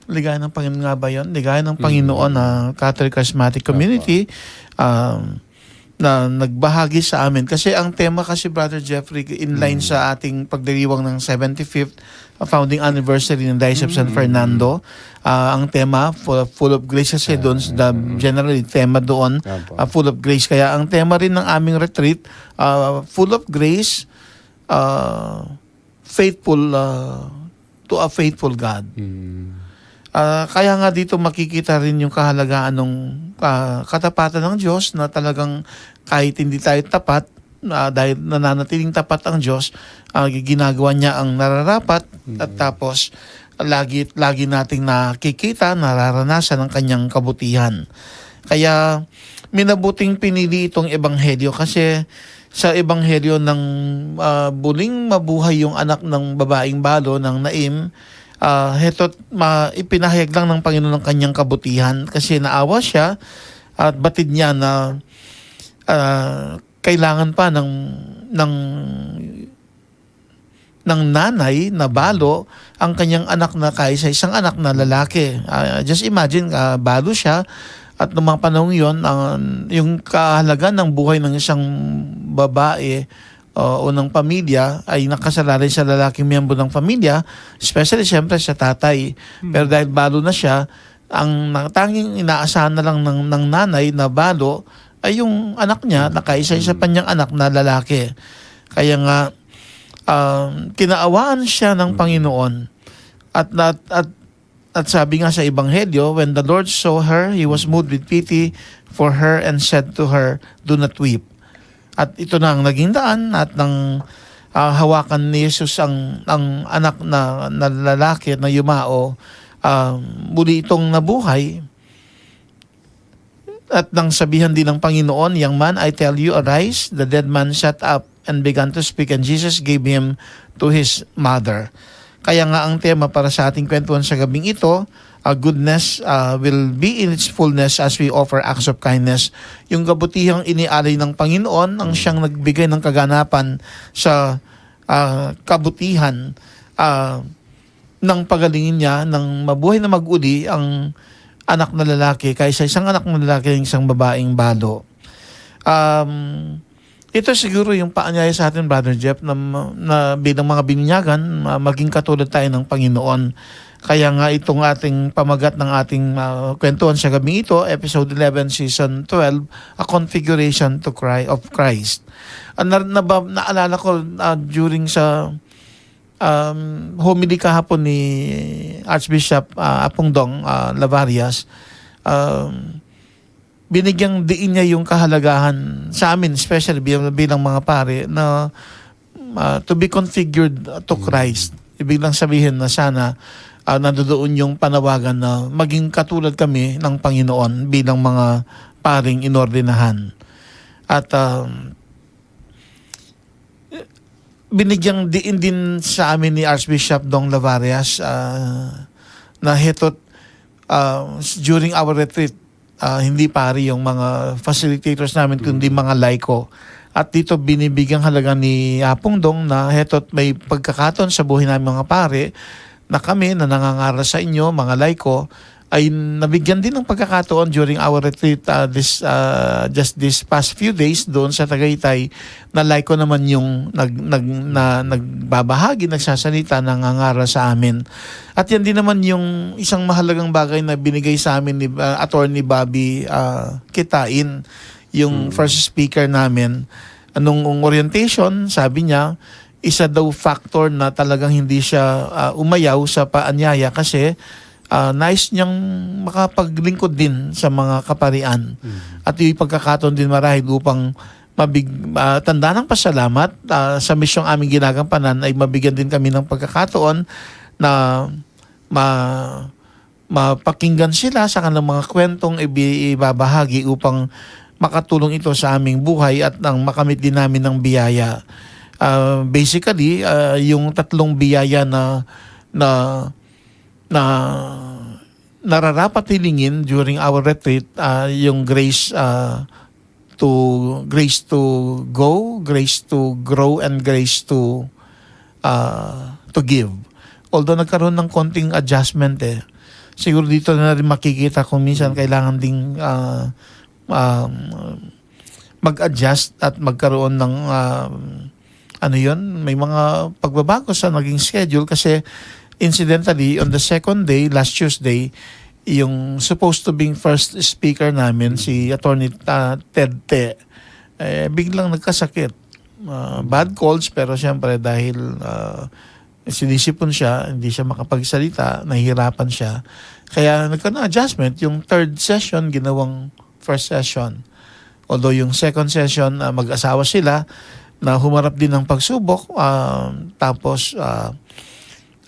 Ligaya ng Panginoon nga ba yun? Ligaya ng Panginoon na Catholic Charismatic Community, ah, na nagbahagi sa amin. Kasi ang tema kasi, Brother Jeffrey, in line sa ating pagdiriwang ng seventy-fifth founding anniversary ng Diocese of San Fernando, ah, ang tema, full, full of grace kasi doon, the, generally, tema doon, ah, full of grace. Kaya ang tema rin ng aming retreat, ah, full of grace, ah, faithful, ah, to a faithful God. Ah, kaya nga dito makikita rin yung kahalagahan ng, ah, katapatan ng Diyos, na talagang kahit hindi tayo tapat, ah, dahil nananatiling tapat ang Diyos, ah, ginagawa niya ang nararapat, at tapos lagi, lagi nating nakikita, nararanasan ang kanyang kabutihan. Kaya minabuting pinili itong ebanghelyo kasi sa ebanghelyo ng, ah, buling mabuhay yung anak ng babaeng balo, ng Naim, ah, heto't ma- ipinahayag lang ng Panginoon ang kanyang kabutihan kasi naawa siya at batid niya na, ah, kailangan pa ng, ng, ng nanay na balo ang kanyang anak na kaisa-isang anak na lalaki. Ah, just imagine, ah, balo siya at nung mga panahong yon, ang, yung kahalaga ng buhay ng isang babae, ah, o ng pamilya ay nakasalalay sa lalaking miyembro ng pamilya, especially siyempre sa tatay. Pero dahil balo na siya, ang na- tanging inaasahan na lang ng, ng nanay na balo ay yung anak niya, nakaisa-isa pa niyang anak na lalaki. Kaya nga, um, kinaawaan siya ng Panginoon. At, at, at, at sabi nga sa Ebanghelyo, "When the Lord saw her, he was moved with pity for her and said to her, 'Do not weep.'" At ito na ang naging daan, at nang, ah, hawakan ni Jesus ang, ang anak na, na lalaki na yumao, ah, muli itong nabuhay. At nang sabihan din ng Panginoon, "Young man, I tell you, arise." The dead man sat up and began to speak, and Jesus gave him to his mother. Kaya nga ang tema para sa ating kwentuhan sa gabing ito, ah, goodness, ah, will be in its fullness as we offer acts of kindness. Yung kabutihang inialay ng Panginoon, ang siyang nagbigay ng kaganapan sa, ah, kabutihan, ah, nang pagalingin niya ng mabuhay na mag-uli ang anak na lalaki, kaysa isang anak na lalaki ng isang babaeng balo. Um, ito siguro yung paanyaya sa atin, Brother Jeff, na, na bilang mga binyagan, ma- maging katulad tayo ng Panginoon. Kaya nga itong ating pamagat ng ating, ah, kwentuhan sa gabing ito, episode eleven, season twelve, A Configuration to Christ, of Christ. Ah, na, naba- naalala ko, ah, during sa, um, homily kahapon ni Archbishop, ah, Apung Dong, ah, Lavarias, um, binigyang diin niya yung kahalagahan sa amin, especially bilang, bilang mga pare, na, ah, to be configured to Christ. Ibig lang sabihin na sana, ah, nandoon yung panawagan na maging katulad kami ng Panginoon bilang mga paring inordenahan. At, um, binigyang diin din sa amin ni Archbishop Dong Lavarias, ah, na heto't, ah, during our retreat, ah, hindi pari yung mga facilitators namin, kundi mga laiko. At dito binibigyang halaga ni Apung Dong na heto't may pagkakataon sa buhay namin mga pare na kami na nangangaral sa inyo, mga laiko, ay nabigyan din ng pagkakataon during our retreat, ah, this, ah, just this past few days doon sa Tagaytay, na like ko naman yung nag, nag, na, nagbabahagi, nagsasalita, nangangaral sa amin. At yan din naman yung isang mahalagang bagay na binigay sa amin ni, ah, Attorney Bobby, ah, Kitain, yung first speaker namin. Anong orientation, sabi niya, isa daw factor na talagang hindi siya, ah, umayaw sa paanyaya kasi, ah, nais niyang makapaglingkod din sa mga kaparian. At yung pagkakataon din marahil upang mabig-, ah, tanda ng pasalamat, ah, sa misyong aming ginagampanan ay mabigyan din kami ng pagkakataon na ma-, mapakinggan sila sa kanilang mga kwentong ibi-, ibabahagi upang makatulong ito sa aming buhay at nang makamit din namin ng biyaya. Ah, basically, ah, yung tatlong biyaya na, na, na nararapat hilingin during our retreat, ah, yung grace, ah, to, grace to go, grace to grow, and grace to, ah, to give. Although nagkaroon ng konting adjustment eh. Siguro dito na rin makikita kung minsan kailangan ding, ah, um, mag-adjust at magkaroon ng, um, ano yun, may mga pagbabago sa naging schedule kasi incidentally, on the second day, last Tuesday, yung supposed to be first speaker namin, si Attorney, ah, Ted Te, eh, biglang nagkasakit. Ah, bad colds, pero siyempre dahil, ah, sinisipon siya, hindi siya makapagsalita, nahihirapan siya. Kaya nagkaroon ng adjustment, yung third session, ginawang first session. Although yung second session, ah, mag-asawa sila na humarap din ng pagsubok, ah, tapos, ah,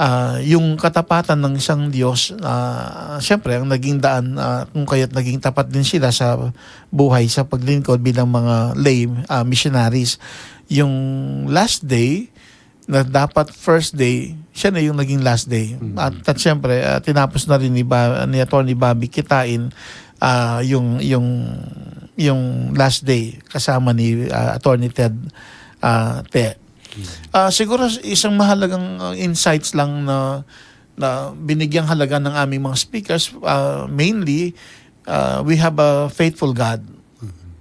ah, yung katapatan ng isang Diyos, ah, siyempre, ang naging daan, ah, kung kaya't naging tapat din sila sa buhay, sa paglingkod bilang mga lay, ah, missionaries. Yung last day, na dapat first day, siya na yung naging last day. At, at siyempre, ah, tinapos na rin ni, Ba-, ni Attorney Bobby Kitain, ah, yung, yung, yung last day kasama ni, ah, Attorney Ted, ah, Te. Ah, siguro isang mahalagang, ah, insights lang na, na binigyang halaga ng aming mga speakers, ah, mainly, ah, we have a faithful God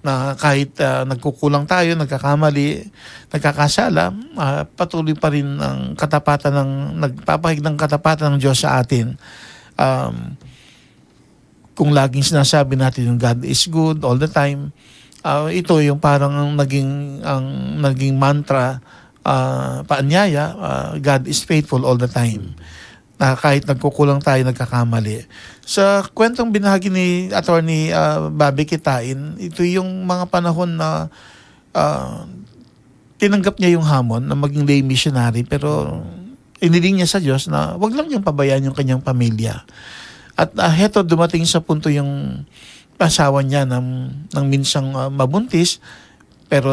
na kahit, ah, nagkukulang tayo, nagkakamali, nagkakasala, ah, patuloy pa rin ang katapatan ng, nagpapahayag ng katapatan ng Diyos sa atin. Um, kung laging sinasabi natin yung God is good all the time, ah, ito yung parang ang naging, ang naging mantra, ah, paanyaya, ah, God is faithful all the time. Na kahit nagkukulang tayo, nagkakamali. Sa kwentong binahagi ni Attorney, ah, Bobby Kitain, ito yung mga panahon na, ah, tinanggap niya yung hamon na maging lay missionary, pero iniling niya sa Diyos na wag lang niyang pabayaan yung kanyang pamilya. At, ah, heto, dumating sa punto yung asawa niya ng, ng minsang, ah, mabuntis, pero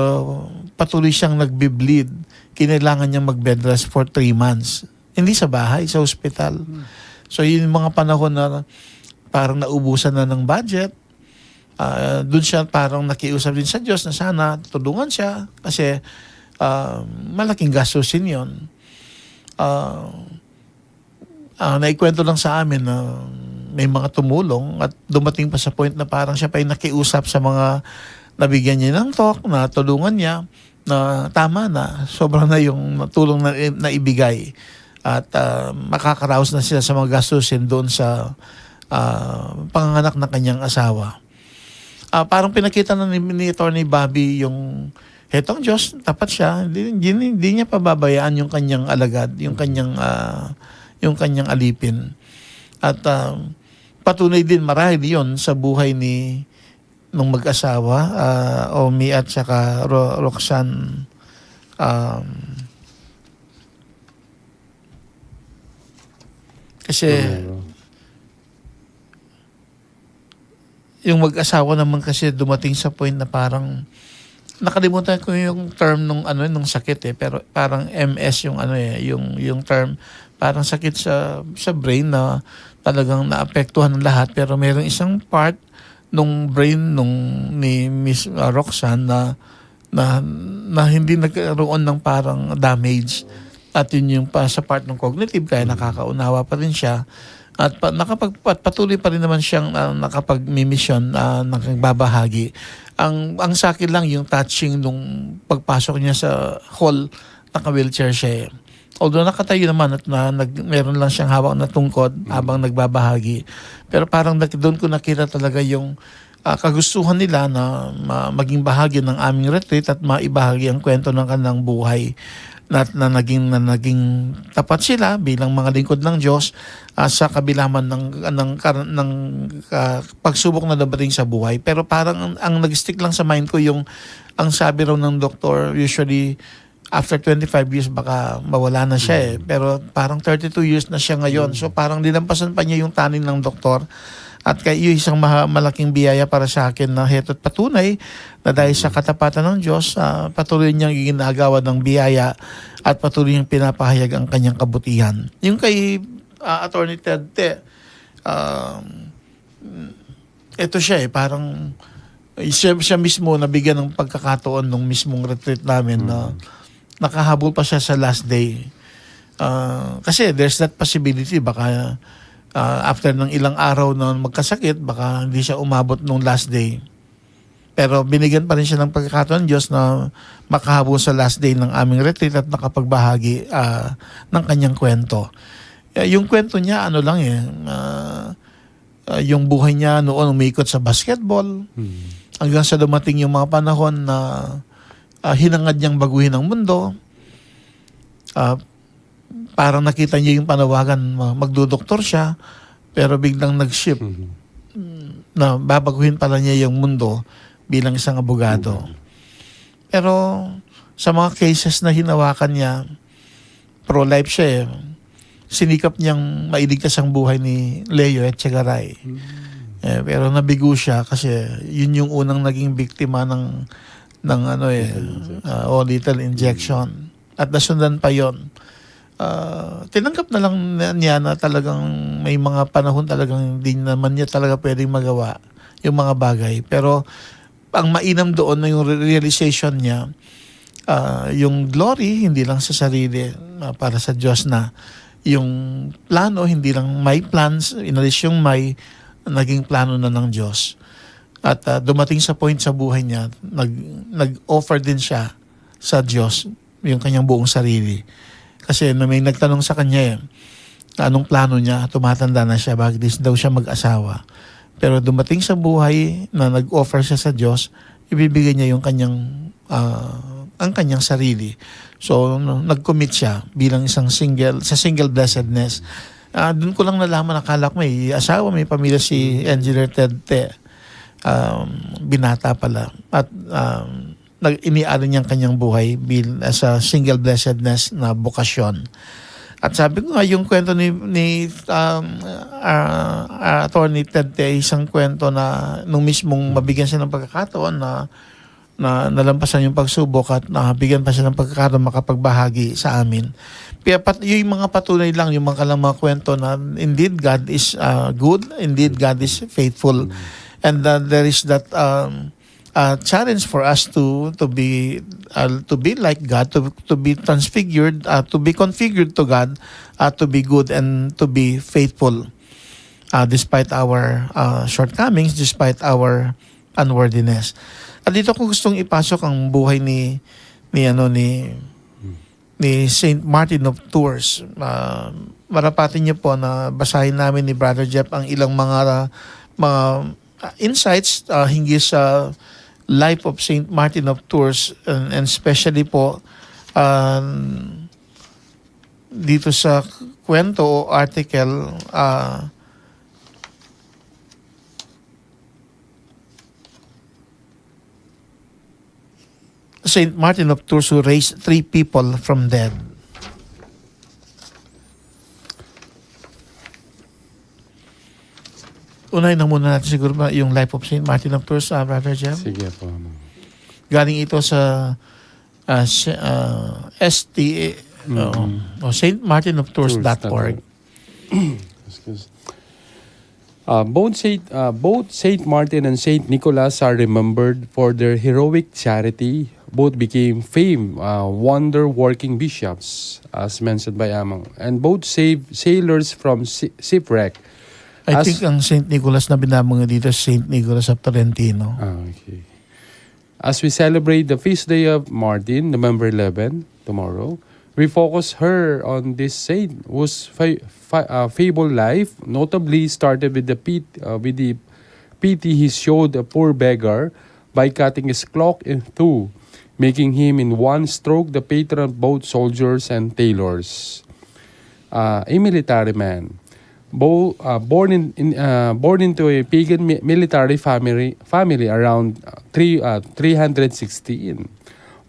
patuloy siyang nagbi-bleed. Kinailangan niyang mag-bed rest for three months. Hindi sa bahay, sa ospital. So, yun yung mga panahon na parang naubusan na ng budget. Ah, dun siya parang nakiusap din sa Diyos na sana tulungan siya kasi, ah, malaking gastusin yun. Ah, ah, naikwento lang sa amin na may mga tumulong at dumating pa sa point na parang siya pa yung nakiusap sa mga nabigyan niya ng talk, na tulungan niya, na tama na, sobra na yung tulong na, na ibigay. At, ah, makakaraos na sila sa mga gastusin doon sa, ah, panganganak ng kanyang asawa. Ah, parang pinakita na ni, ni Attorney Bobby yung hetong Diyos, tapat siya, hindi, hindi, hindi niya pababayaan yung kanyang alagad, yung kanyang, ah, yung kanyang alipin. At, ah, patunay din marahil yon sa buhay ni, nung mag-asawa, ah, Omi at saka Ro-, Roxanne. Um, kasi, Romero. Yung mag-asawa naman kasi dumating sa point na parang, nakalimutan ko yung term nung ano, nung sakit eh, pero parang M S yung ano eh, yung, yung term, parang sakit sa, sa brain na talagang naapektuhan ng lahat, pero merong isang part nung brain nung ni Miss, ah, Roxanne na, na, na hindi nagkaroon ng parang damage. At yun yung pa, sa part ng cognitive, kaya nakakaunawa pa rin siya. At pa, nakapag, at patuloy pa rin naman siyang, ah, nakapagmimisyon, ah, nakapagbahagi. Ang, ang sa akin lang yung touching nung pagpasok niya sa hall, naka-wheelchair siya eh. Although nakatayo naman at na, nag, meron lang siyang hawak na tungkod habang nagbabahagi. Pero parang nag, doon ko nakita talaga yung, ah, kagustuhan nila na ma, maging bahagi ng aming retreat at maibahagi ang kwento ng kanilang buhay na, na naging, na naging tapat sila bilang mga lingkod ng Diyos, ah, sa kabila man ng, ng, kar, ng, ah, pagsubok na dumating sa buhay. Pero parang ang, ang nag-stick lang sa mind ko yung, ang sabi raw ng doktor, usually after twenty-five years baka mawala na siya eh. Pero parang thirty-two years na siya ngayon. So parang dinampasan pa niya yung tanin ng doktor. At kaya yung isang maha, malaking biyaya para sa akin na heto't patunay na dahil sa katapatan ng Diyos, ah, patuloy niyang ginagawa ng biyaya at patuloy niyang pinapahayag ang kanyang kabutihan. Yung kay, ah, Attorney Ted Te, um, ito siya eh, parang, eh, siya, siya mismo nabigyan ng pagkakataon nung mismong retreat namin na nakahabol pa siya sa last day. Ah, kasi there's that possibility, baka, ah, after ng ilang araw na magkasakit, baka hindi siya umabot nung last day. Pero binigyan pa rin siya ng pagkakataon ng Diyos na makahabol sa last day ng aming retreat at nakapagbahagi, ah, ng kanyang kwento. Eh, yung kwento niya, ano lang eh, ah, ah, yung buhay niya noon umikot sa basketball. Hanggang sa dumating yung mga panahon na, ah, hinangad niyang baguhin ang mundo. Ah, parang nakita niya yung panawagan, ma, magdodoktor siya, pero biglang nag-shift. Mm, na babaguhin pala niya yung mundo bilang isang abogado. Pero sa mga cases na hinawakan niya, pro-life siya eh. Sinikap niyang mailigtas ang buhay ni Leo Echegaray. Eh, pero nabigo siya kasi yun yung unang naging biktima ng, ng ano eh, ah, o lethal injection. At nasundan pa yon. Ah, tinanggap na lang na, niya na talagang may mga panahon talagang hindi naman niya talaga pwedeng magawa yung mga bagay. Pero ang mainam doon na yung re, realization niya, ah, yung glory, hindi lang sa sarili, ah, para sa Diyos na. Yung plano, hindi lang my plans, inalis yung my, naging plano na ng Diyos. At, ah, dumating sa point sa buhay niya, nag, nag-offer din siya sa Diyos yung kanyang buong sarili. Kasi na may nagtanong sa kanya eh, anong plano niya, tumatanda na siya, bakit di daw siya mag-asawa. Pero dumating sa buhay na nag-offer siya sa Diyos, ibibigay niya yung kanyang, ah, ang kanyang sarili. So, no, nag-commit siya bilang isang single, sa single blessedness. Ah, doon ko lang nalaman, akala ko may asawa, may pamilya si Engineer Ted Te. Um, binata pala. At, um, nag, inialay niyang kanyang buhay bil, as a single blessedness na bokasyon. At sabi ko nga, yung kwento ni, ni, um, ah, ah, Attorney Ted Te, isang kwento na nung mismong mabigyan siya ng pagkakataon na, na nalampasan yung pagsubok at nabigyan pa siya ng pagkakataon makapagbahagi sa amin. Kaya pat, yung mga patunay lang, yung mga kalang mga kwento na indeed God is, ah, good, indeed God is faithful. And, ah, there is that, um, uh, challenge for us to, to be, uh, to be like God, to, to be transfigured, uh, to be configured to God, uh, to be good and to be faithful, uh, despite our, uh, shortcomings, despite our unworthiness. At dito ko gustong ipasok ang buhay ni, ni, ano, ni, ni Saint Martin of Tours. Ah, marapatan niyo po na basahin namin ni Brother Jeff ang ilang mga, mga, ah, insights, ah, hinggil sa life of Saint Martin of Tours, and, and especially po, ah, dito sa kwento o article, ah, Saint Martin of Tours who raised three people from dead. Unahin na muna natin siguro ba yung life of Saint Martin of Tours, ah, Brother Jem? Sige po, ma'am. Galing ito sa, ah, si, ah, S T A, oo. O, saint martin of tours dot org. Excuse. Uh, both Saint, uh, both Saint Martin and Saint Nicholas are remembered for their heroic charity, Both became famed uh, wonder working bishops, as mentioned by Amang, and both saved sailors from si- shipwreck. I As- think ang Saint Nicholas na binabangga dito, Saint Nicholas of Tolentino. Ah, okay. As we celebrate the feast day of Martin, November eleven, tomorrow, we focus her on this saint whose fa- fa- uh, fabled life notably started with the pit, uh, with the pity he showed a poor beggar by cutting his cloak in two, making him in one stroke the patron of both soldiers and tailors. Uh, a military man. Bo- uh, born in, in uh, born into a pagan mi- military family family around uh, three uh, three hundred sixteen.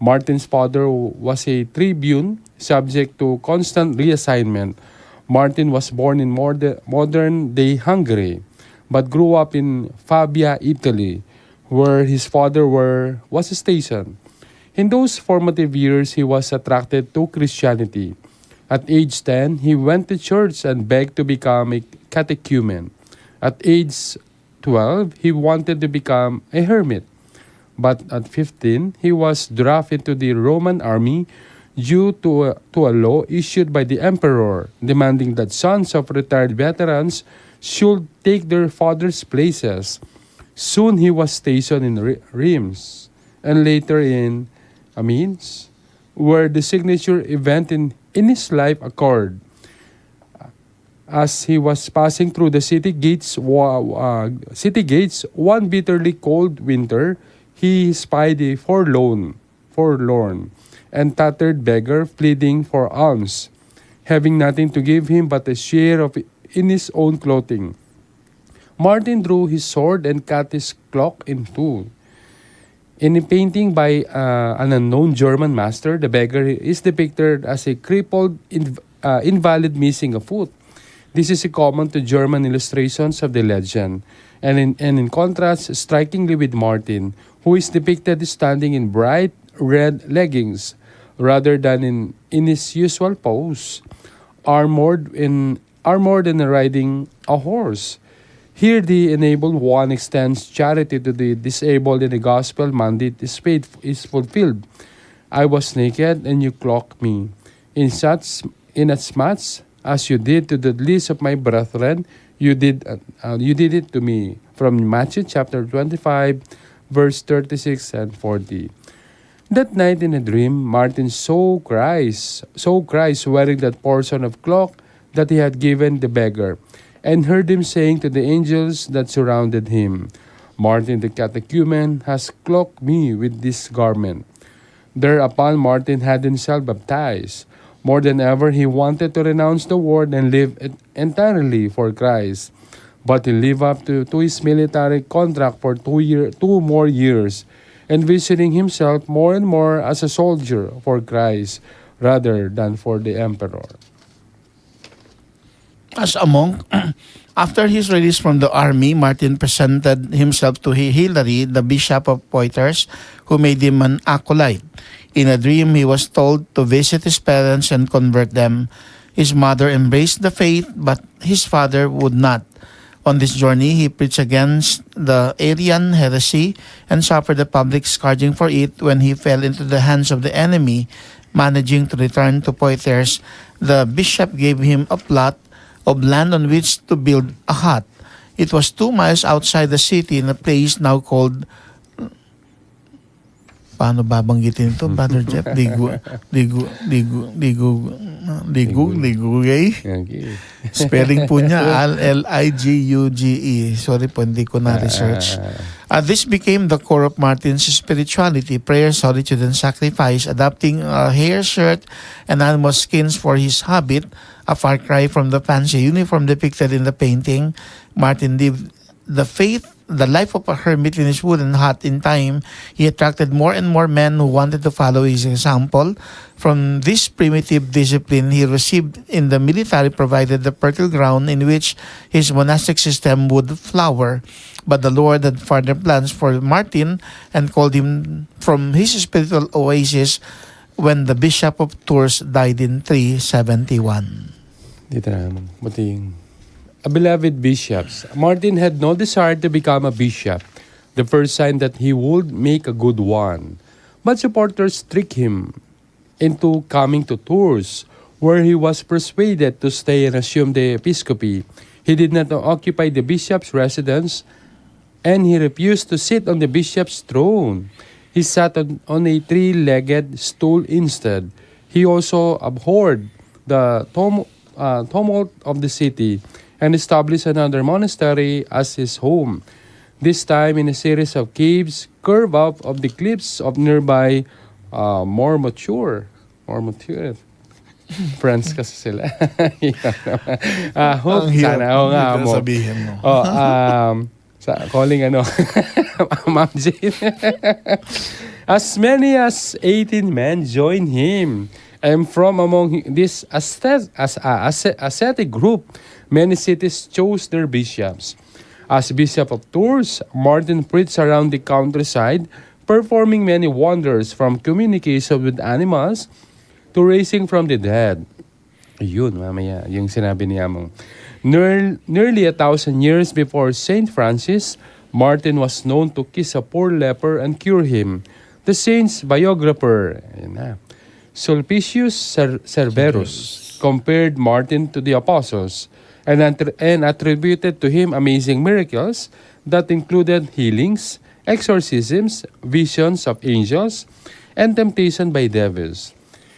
Martin's father was a tribune subject to constant reassignment. Martin was born in morde- modern day Hungary, but grew up in Pavia, Italy, where his father were, was stationed. In those formative years, he was attracted to Christianity. At age ten, he went to church and begged to become a catechumen. At age twelve, he wanted to become a hermit. But at fifteen, he was drafted into the Roman army due to a, to a law issued by the emperor demanding that sons of retired veterans should take their father's places. Soon he was stationed in Re- Reims and later in Amiens, where the signature event in, in his life occurred. As he was passing through the city gates, wa- uh, city gates, one bitterly cold winter, he spied a forlorn, forlorn, and tattered beggar pleading for alms, having nothing to give him but a share of in his own clothing. Martin drew his sword and cut his cloak in two. In a painting by uh, an unknown German master, the beggar is depicted as a crippled, inv- uh, invalid missing a foot. This is common to German illustrations of the legend, and in, and in contrast strikingly with Martin, who is depicted standing in bright red leggings rather than in, in his usual pose, armored in armored and riding a horse. Here, the enabled one extends charity to the disabled, and the gospel mandate is, faith, is fulfilled. I was naked, and you clothed me. In such, in as much as you did to the least of my brethren, you did, uh, uh, you did it to me. From Matthew chapter twenty-five, verse thirty-six and forty. That night in a dream, Martin saw Christ, saw Christ wearing that portion of cloak that he had given the beggar, and heard him saying to the angels that surrounded him, "Martin the catechumen has cloaked me with this garment." Thereupon Martin had himself baptized. More than ever, he wanted to renounce the world and live en- entirely for Christ. But he lived up to, to his military contract for two, year, two more years, envisioning himself more and more as a soldier for Christ rather than for the emperor. As a monk, after his release from the army, Martin presented himself to Hi- Hilary, the Bishop of Poitiers, who made him an acolyte. In a dream, he was told to visit his parents and convert them. His mother embraced the faith, but his father would not. On this journey, he preached against the Arian heresy and suffered a public scourging for it. When he fell into the hands of the enemy, managing to return to Poitiers, the bishop gave him a plot of land on which to build a hut. It was two miles outside the city in a place now called, paano babanggitin ito, Brother Jeff? Ligu, ligu, ligu, ligu, ligug, ligugay. Okay. Spelling po niya, L L I G U G E. Sorry po, hindi ko na-research. Uh, this became the core of Martin's spirituality: prayer, solitude, and sacrifice, adopting a hare shirt and animal skins for his habit, a far cry from the fancy uniform depicted in the painting. Martin lived the faith, the life of a hermit in his wooden hut. In time, he attracted more and more men who wanted to follow his example. From this primitive discipline he received in the military provided the fertile ground in which his monastic system would flower. But the Lord had further plans for Martin and called him from his spiritual oasis when the Bishop of Tours died in three seventy-one. Dito na naman. Buting. A beloved bishops. Martin had no desire to become a bishop, the first sign that he would make a good one. But supporters tricked him into coming to Tours, where he was persuaded to stay and assume the episcopacy. He did not occupy the bishop's residence, and he refused to sit on the bishop's throne. He sat on, on a three-legged stool instead. He also abhorred the tum- uh, tumult of the city and established another monastery as his home, this time in a series of caves curved up of the cliffs of nearby, uh, more mature, more mature France kasi sila. Ah, hope sana. Oo nga, hirap mo. Sabihin mo. Oh, um, sa calling ano, Ma'am Jane. As many as eighteen men joined him, and from among this ascet- as, uh, asce- ascetic group, many cities chose their bishops. As Bishop of Tours, Martin preached around the countryside, performing many wonders, from communication with animals to raising from the dead. Yun, mamaya, yung sinabi ni Among. Near- nearly a thousand years before Saint Francis, Martin was known to kiss a poor leper and cure him. The saint's biographer, ayun na, Sulpicius Cer- Cerberus, compared Martin to the apostles and, attr- and attributed to him amazing miracles that included healings, exorcisms, visions of angels, and temptation by devils.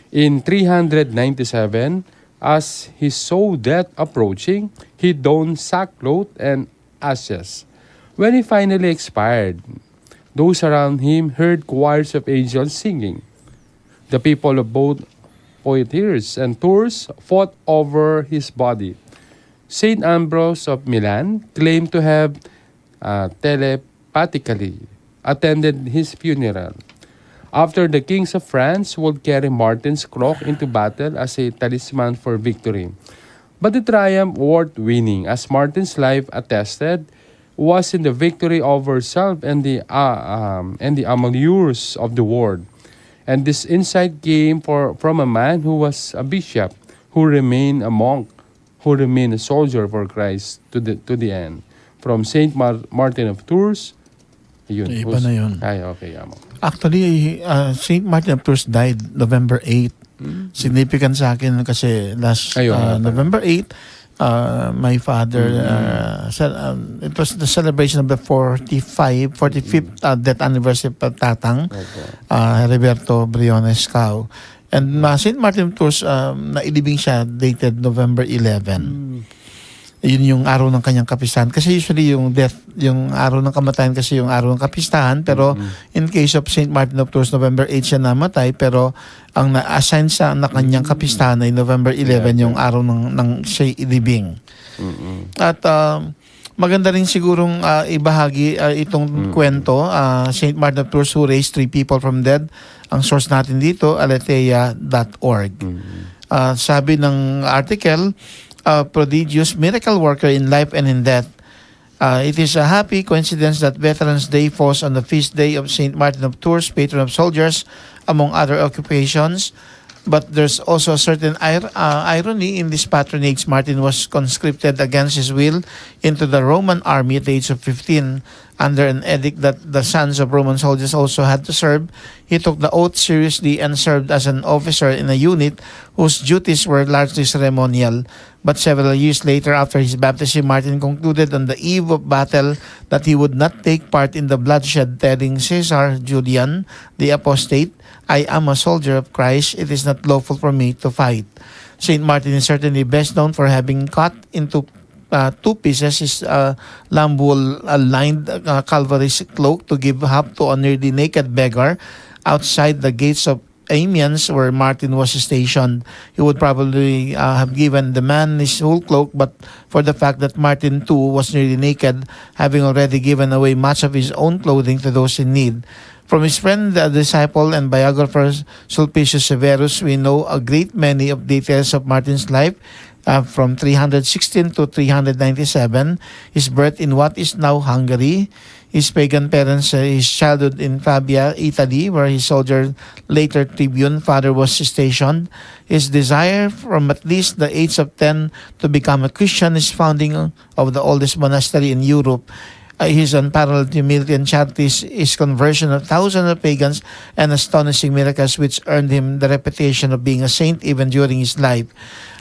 In three hundred ninety-seven, as he saw death approaching, he donned sackcloth and ashes. When he finally expired, those around him heard choirs of angels singing. The people of both Poitiers and Tours fought over his body. Saint Ambrose of Milan claimed to have, uh, telepathically attended his funeral. After, the kings of France would carry Martin's cross into battle as a talisman for victory. But the triumph worth winning, as Martin's life attested, was in the victory over self and the, uh, um, and the amours of the world. And this insight came for, from a man who was a bishop, who remained a monk, who remained a soldier for Christ to the, to the end. From Saint Mar- Martin of Tours, yun. Iba na yun. Ay, okay, Among. Actually, uh, Saint Martin of Tours died November eight. Mm. Significant sa akin kasi last, uh, November eight, uh, my father, uh, ce- um, it was the celebration of the forty-five, forty-fifth, uh, death anniversary of Tatang, uh, Heriberto Briones Cao. And, uh, Saint Martin of Tours, um, nailibing siya, dated November eleven. Yun yung araw ng kanyang kapistahan. Kasi usually yung death, yung araw ng kamatayan kasi yung araw ng kapistahan. Pero in case of Saint Martin of Tours, November eight siya namatay. Pero ang na-assign sa na kanyang kapistahan ay November eleven, yung araw ng, ng siya ilibing. At, um, maganda rin sigurong, ah, ibahagi, ah, itong kwento, ah, Saint Martin of Tours who raised three people from death. Ang source natin dito, aletheia dot org. Ah, sabi ng article, ah, prodigious miracle worker in life and in death. Ah, it is a happy coincidence that Veterans Day falls on the feast day of Saint Martin of Tours, patron of soldiers, among other occupations. But there's also a certain ir- uh, irony in this patronage. Martin was conscripted against his will into the Roman army at the age of fifteen, under an edict that the sons of Roman soldiers also had to serve. He took the oath seriously and served as an officer in a unit whose duties were largely ceremonial. But several years later, after his baptism, Martin concluded on the eve of battle that he would not take part in the bloodshed, telling Caesar Julian, the apostate, "I am a soldier of Christ. It is not lawful for me to fight." Saint Martin is certainly best known for having cut into, uh, two pieces his, uh, lamb wool, uh, lined, uh, Calvary's cloak to give half to a nearly naked beggar outside the gates of Amiens, where Martin was stationed. He would probably, uh, have given the man his whole cloak, but for the fact that Martin too was nearly naked, having already given away much of his own clothing to those in need. From his friend, the disciple, and biographer Sulpicius Severus, we know a great many of details of Martin's life, uh, from three hundred sixteen to three hundred ninety-seven, his birth in what is now Hungary, his pagan parents, uh, his childhood in Pavia, Italy, where his soldier, later tribune, father was stationed, his desire from at least the age of ten to become a Christian, his founding of the oldest monastery in Europe, uh, his unparalleled humility and charities, his conversion of thousands of pagans, and astonishing miracles which earned him the reputation of being a saint even during his life.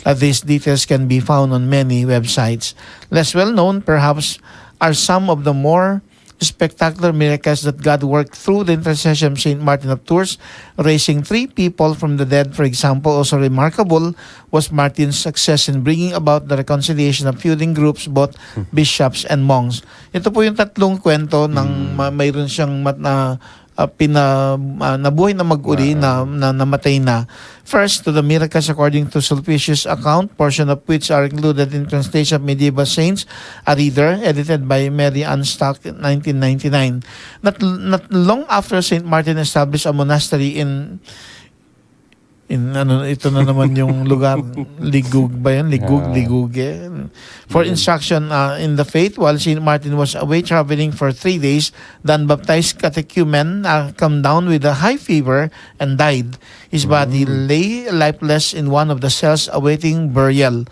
Uh, these details can be found on many websites. Less well known, perhaps, are some of the more spectacular miracles that God worked through the intercession of Saint Martin of Tours, raising three people from the dead, for example. Also remarkable was Martin's success in bringing about the reconciliation of feuding groups, both bishops and monks. Ito po yung tatlong kwento ng ma- mayroon siyang mat- na, ah, pina, ah, nabuhay na mag-uli na, na namatay na. First, to the miracles according to Sulpicius' account, portion of which are included in Translation of Medieval Saints, a reader, edited by Mary Ann Stock, nineteen ninety-nine. Not, not long after Saint Martin established a monastery in, in ano, ito na naman yung lugar, Ligug ba yan? Ligug, Ligug eh. For instruction, uh, in the faith, while Saint Martin was away traveling for three days, the unbaptized catechumen, uh, came down with a high fever and died. His body lay lifeless in one of the cells awaiting burial.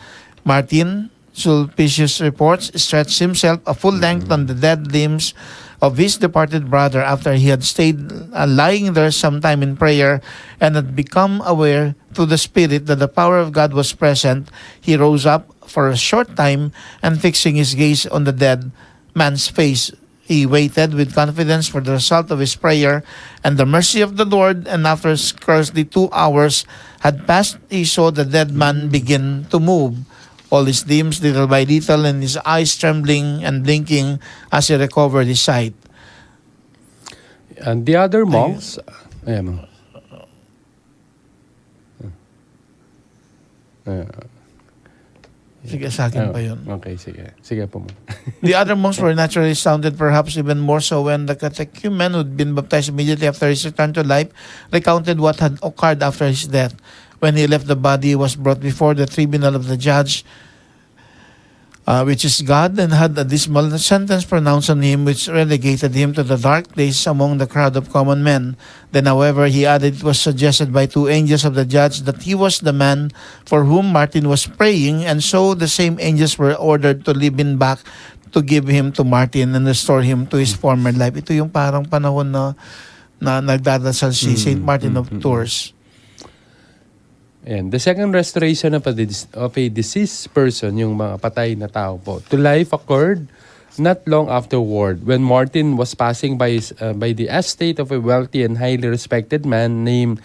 Martin, Sulpicius reports, stretched himself a full length on the dead limbs of his departed brother after he had stayed, uh, lying there some time in prayer and had become aware through the Spirit that the power of God was present. He rose up for a short time and, fixing his gaze on the dead man's face, he waited with confidence for the result of his prayer and the mercy of the Lord, and after scarcely two hours had passed, he saw the dead man begin to move, all his limbs little by little, and his eyes trembling and blinking as he recovered his sight. And the other monks, ayan. Uh, Sige, sa akin pa yun. Okay, sige. Sige po, ma'am. The other monks were naturally astounded, perhaps even more so when the catechumen, who'd been baptized immediately after his return to life, recounted what had occurred after his death. When he left, the body was brought before the tribunal of the judge, uh, which is God, and had a dismal sentence pronounced on him, which relegated him to the dark place among the crowd of common men. Then, however, he added, it was suggested by two angels of the judge that he was the man for whom Martin was praying, and so the same angels were ordered to lead him back, to give him to Martin and restore him to his former life. Ito yung parang panahon na, na nagdarasal si Saint Martin of Tours. And the second restoration of a, dis- of a deceased person, yung mga patay na tao po, to life occurred not long afterward when Martin was passing by, his, uh, by the estate of a wealthy and highly respected man named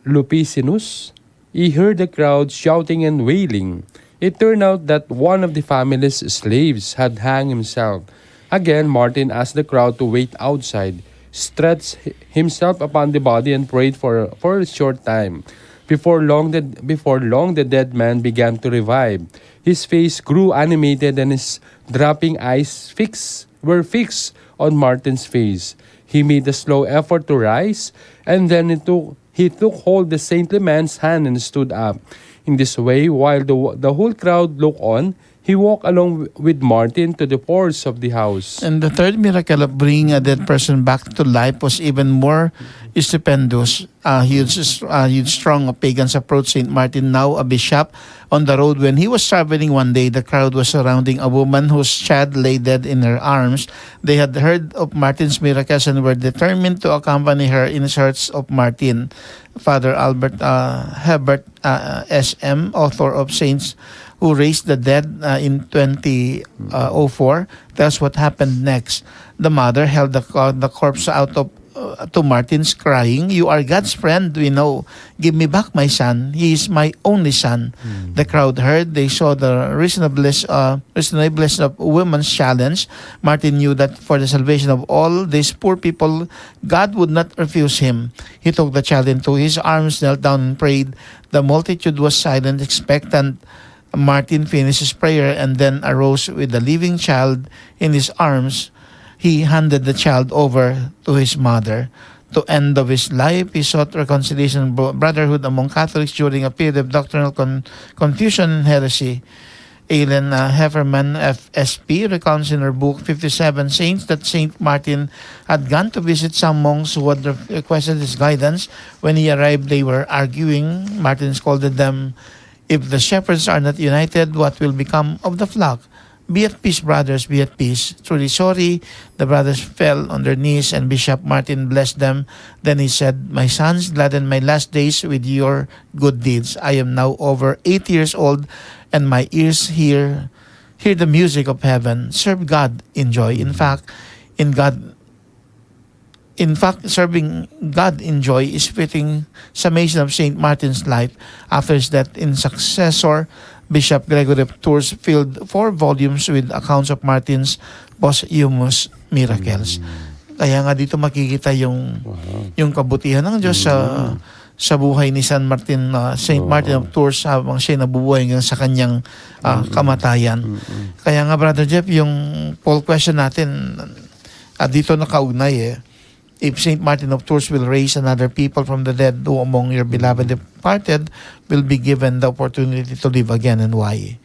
Lupicinus. He heard the crowd shouting and wailing. It turned out that one of the family's slaves had hanged himself. Again, Martin asked the crowd to wait outside, stretched hi- himself upon the body, and prayed for, for a short time. Before long, the, before long, the dead man began to revive. His face grew animated, and his dropping eyes fix, were fixed on Martin's face. He made a slow effort to rise, and then he took, he took hold the saintly man's hand and stood up. In this way, while the, the whole crowd looked on, he walked along w- with Martin to the porch of the house. And the third miracle of bringing a dead person back to life was even more stupendous. A huge, a huge throng of pagans approached Saint Martin, now a bishop, on the road. When he was traveling one day, the crowd was surrounding a woman whose child lay dead in her arms. They had heard of Martin's miracles and were determined to accompany her in search of Martin. Father Albert, uh, Herbert, uh, S M, author of Saints Who Raised the Dead, uh, in twenty oh four, tells what happened next. The mother held the, co- the corpse out of, uh, to Martin's, crying, "You are God's friend, we know. Give me back my son. He is my only son." The crowd heard. They saw the reasonableness, uh, reasonableness of woman's challenge. Martin knew that for the salvation of all these poor people, God would not refuse him. He took the child into his arms, knelt down, and prayed. The multitude was silent, expectant. Martin finished his prayer and then arose with the living child in his arms. He handed the child over to his mother. To end of his life, he sought reconciliation and bro- brotherhood among Catholics during a period of doctrinal con- confusion and heresy. Ellen, uh, Hefferman, F S P, recounts in her book, fifty-seven Saints, that Saint Martin had gone to visit some monks who had re- requested his guidance. When he arrived, they were arguing. Martin scolded them, "If the shepherds are not united, what will become of the flock?" "Be at peace, brothers, be at peace." Truly sorry. The brothers fell on their knees, and Bishop Martin blessed them. Then he said, "My sons, gladden my last days with your good deeds. I am now over eighty years old, and my ears hear hear the music of heaven. Serve God in joy." In fact, in God In fact, serving God in joy is fitting summation of Saint Martin's life. After his death, in successor, Bishop Gregory of Tours filled four volumes with accounts of Martin's posthumous miracles. Kaya nga dito makikita yung, yung kabutihan ng Diyos sa, sa buhay ni San Martin, uh, Saint Martin of Tours, habang siya nabubuhay hanggang sa kanyang, uh, kamatayan. Kaya nga, Brother Jeff, yung poll question natin, at dito nakaugnay eh. If Saint Martin of Tours will raise another people from the dead, who among your beloved departed will be given the opportunity to live again, and why?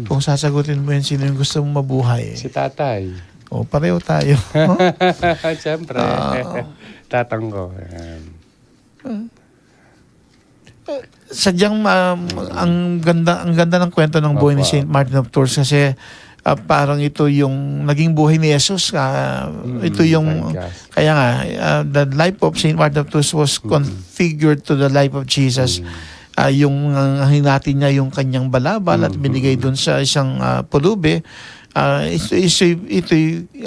Kung sasagutin mo yan, sino yung gusto mong mabuhay? Si tatay. O, pareho tayo. Siyempre. Tatang ko. Ayan. Sadyang, um, ang ganda, ang ganda ng kwento ng buhay ni Saint Martin of Tours kasi, ah, parang ito yung naging buhay ni Jesus. Ah, ito yung, kaya nga, ah, the life of Saint Martin of Tours was configured to the life of Jesus. Ah, yung, ah, hinati niya yung kanyang balabal at binigay dun sa isang, ah, pulubi. Ah, ito, ito, ito,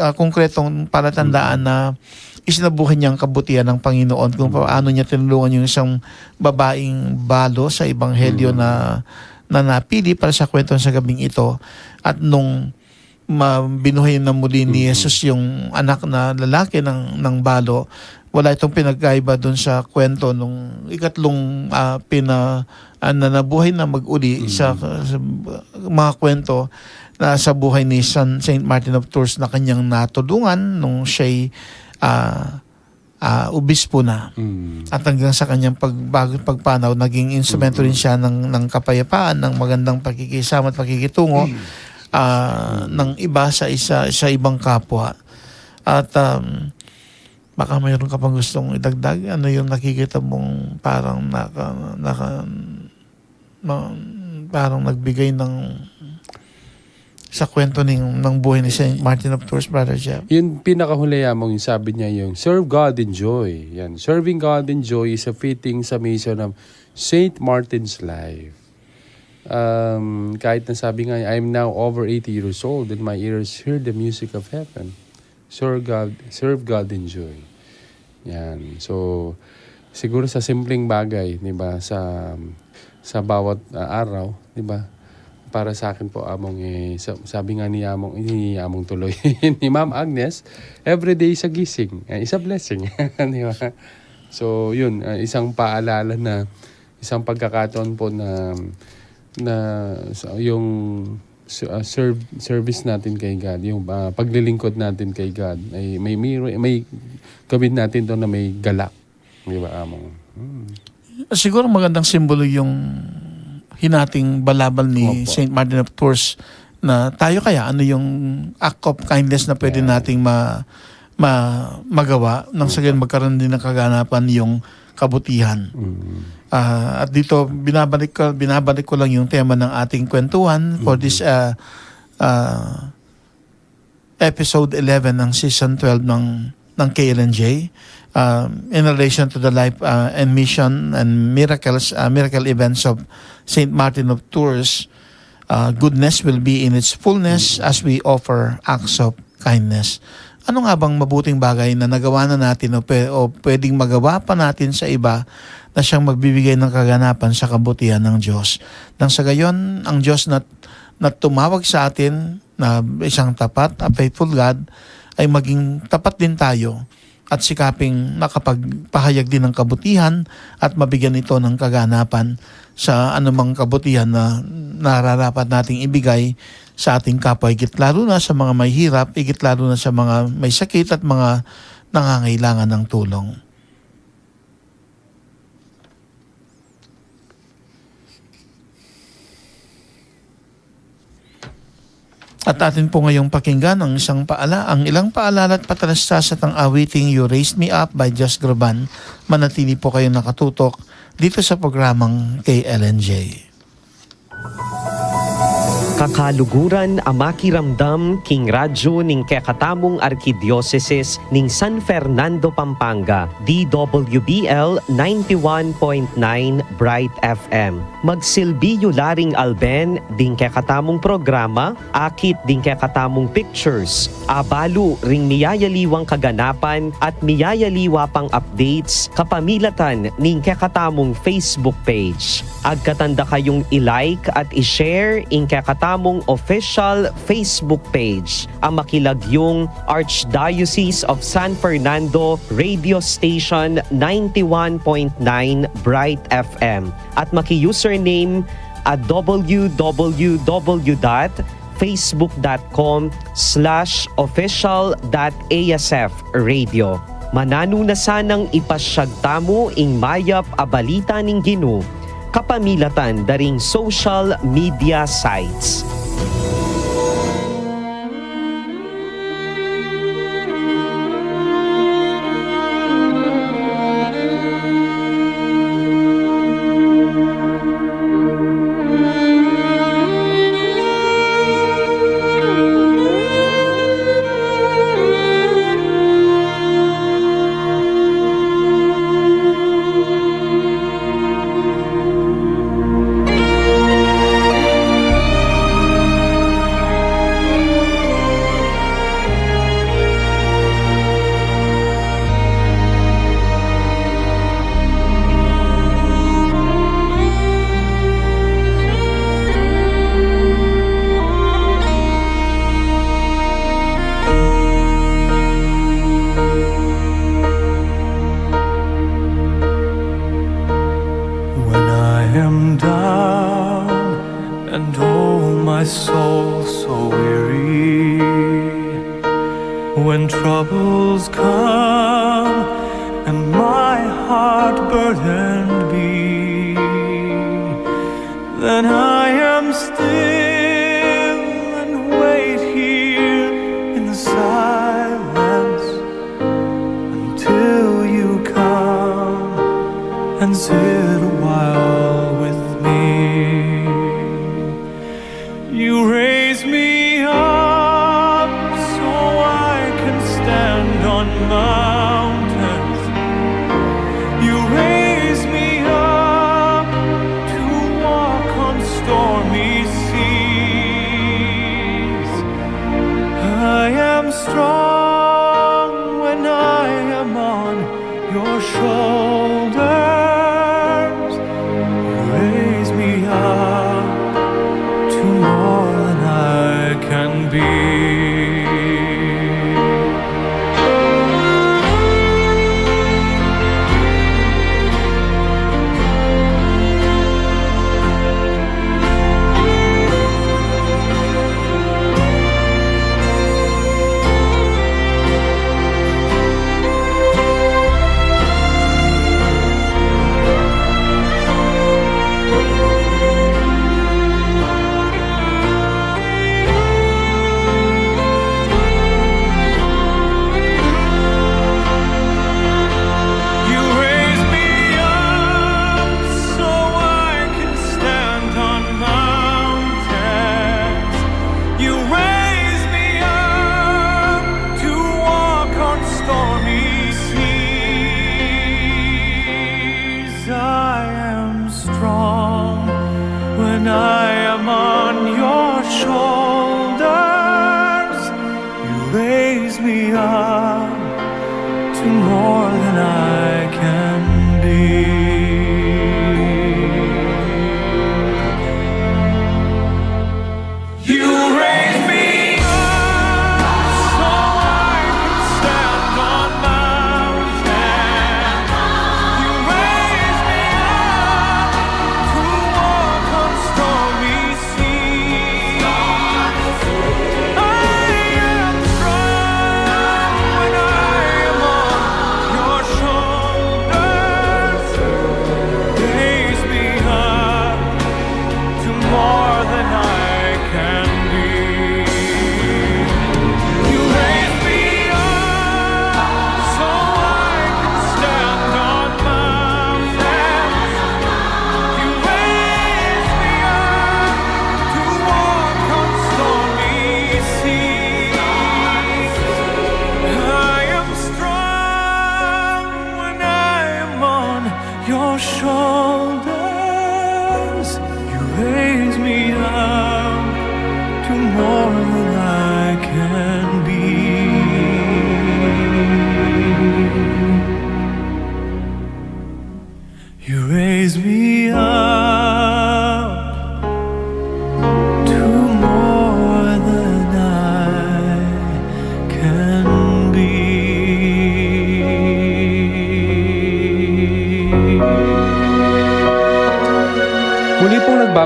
ah, konkretong palatandaan na isinabuhay niya ang kabutihan ng Panginoon, kung paano niya tinulungan yung isang babaeng balo sa ebanghelyo na, na napili para sa kwento sa gabing ito. At nung ma-, binuhay na muli ni Jesus yung anak na lalaki ng, ng balo, wala itong pinagkaiba dun sa kwento nung ikatlong, ah, pina-, ah, na nabuhay na mag-uli sa, sa mga kwento na sa buhay ni San, Saint Martin of Tours na kanyang natulungan nung siya'y, ah, ah, obispo na. At hanggang sa kanyang pagbago, pagpanaw, naging instrumento rin siya ng, ng kapayapaan, ng magandang pakikisama at pakikitungo, ah, ng iba sa isa, sa ibang kapwa. At, um, baka mayroon ka pang gustong idagdag? Ano yung nakikita mong parang naka, naka, na, parang nagbigay ng sa kwento ng, ng buhay ni Saint Martin of Tours, Brother Jeff? Yung pinakahuli, Among, yung sabi niya yung, "Serve God in joy." Yan. "Serving God in joy is a fitting summation of Saint Martin's life." Um, kahit na sabi nga, "I am now over eighty years old and my ears hear the music of heaven." Serve God, serve God in joy. Yan. So, siguro sa simpleng bagay, di ba, sa, sa bawat, ah, araw, di ba, para sa akin po, Among, eh, sa-, sabi nga ni Among, ni Among tuloy, ni Ma'am Agnes, "Every day is a gising, eh, is a blessing." Di ba? So, yun, ah, isang paalala na, isang pagkakataon po na, na sa-, yung s-, ah, serve, service natin kay God, yung, ah, paglilingkod natin kay God, ay may, may, may gawin natin to na may galak. Di ba, Among? Hmm. Siguro magandang simbolo yung hinating balabal ni Saint Martin of Tours na tayo kaya, ano yung act of kindness na pwede nating ma-, ma-, magawa nang sa gayon magkaroon din ng kaganapan yung kabutihan. Ah, at dito, binabalik ko, binabalik ko lang yung tema ng ating kwentuhan for this, ah, ah, episode eleven ng season twelve ng, ng K L N J, um, in relation to the life, uh, and mission and miracles, uh, miracle events of Saint Martin of Tours. Uh, goodness will be in its fullness as we offer acts of kindness. Ano nga bang mabuting bagay na nagawa na natin o pwe-, o pwedeng magawa pa natin sa iba na siyang magbibigay ng kaganapan sa kabutihan ng Diyos? Nang sa gayon, ang Diyos na, na tumawag sa atin na isang tapat, a faithful God, ay maging tapat din tayo at sikaping makapagpahayag din ng kabutihan at mabigyan ito ng kaganapan sa anumang kabutihan na nararapat nating ibigay sa ating kapwa, higit lalo na sa mga mahihirap, higit lalo na sa mga may sakit at mga nangangailangan ng tulong. At atin po ngayong pakinggan ang isang paala, ang ilang paalala at patalastas at ang awiting "You Raised Me Up" by Josh Groban. Manatili po kayong nakatutok dito sa programang K L N J. Kaluguran a makiramdam king radyu ning kekatamung Arkidiosesis ning San Fernando, Pampanga, D W B L ninety-one point nine Bright F M. Magsilbi yu la ring alben ding kekatamung programa, akit ding kekatamung pictures, abalu ring miyayaliwang kaganapan at miyayaliwa pang updates kapamilatan ning kekatamung Facebook page. Agkatan da kayung i-like at i-share ing kekatamung official Facebook page a makilagyung Archdiocese of San Fernando Radio Station ninety-one point nine Bright F M at maki-username at w w w dot facebook dot com slash official dot a s f radio. Mananu na sanang ipasyag tamu ing mayap a balita ning Ginu kapamilatan da ring social media sites. When I am down and oh, my soul so weary, when troubles come and my heart burdened be, then I am still and wait here in the silence until you come and sit a while with me. You raise me up so I can stand on mountains. You raise me up to walk on stormy seas. I am strong when I am on your shoulders. You raise me up to more than I can be.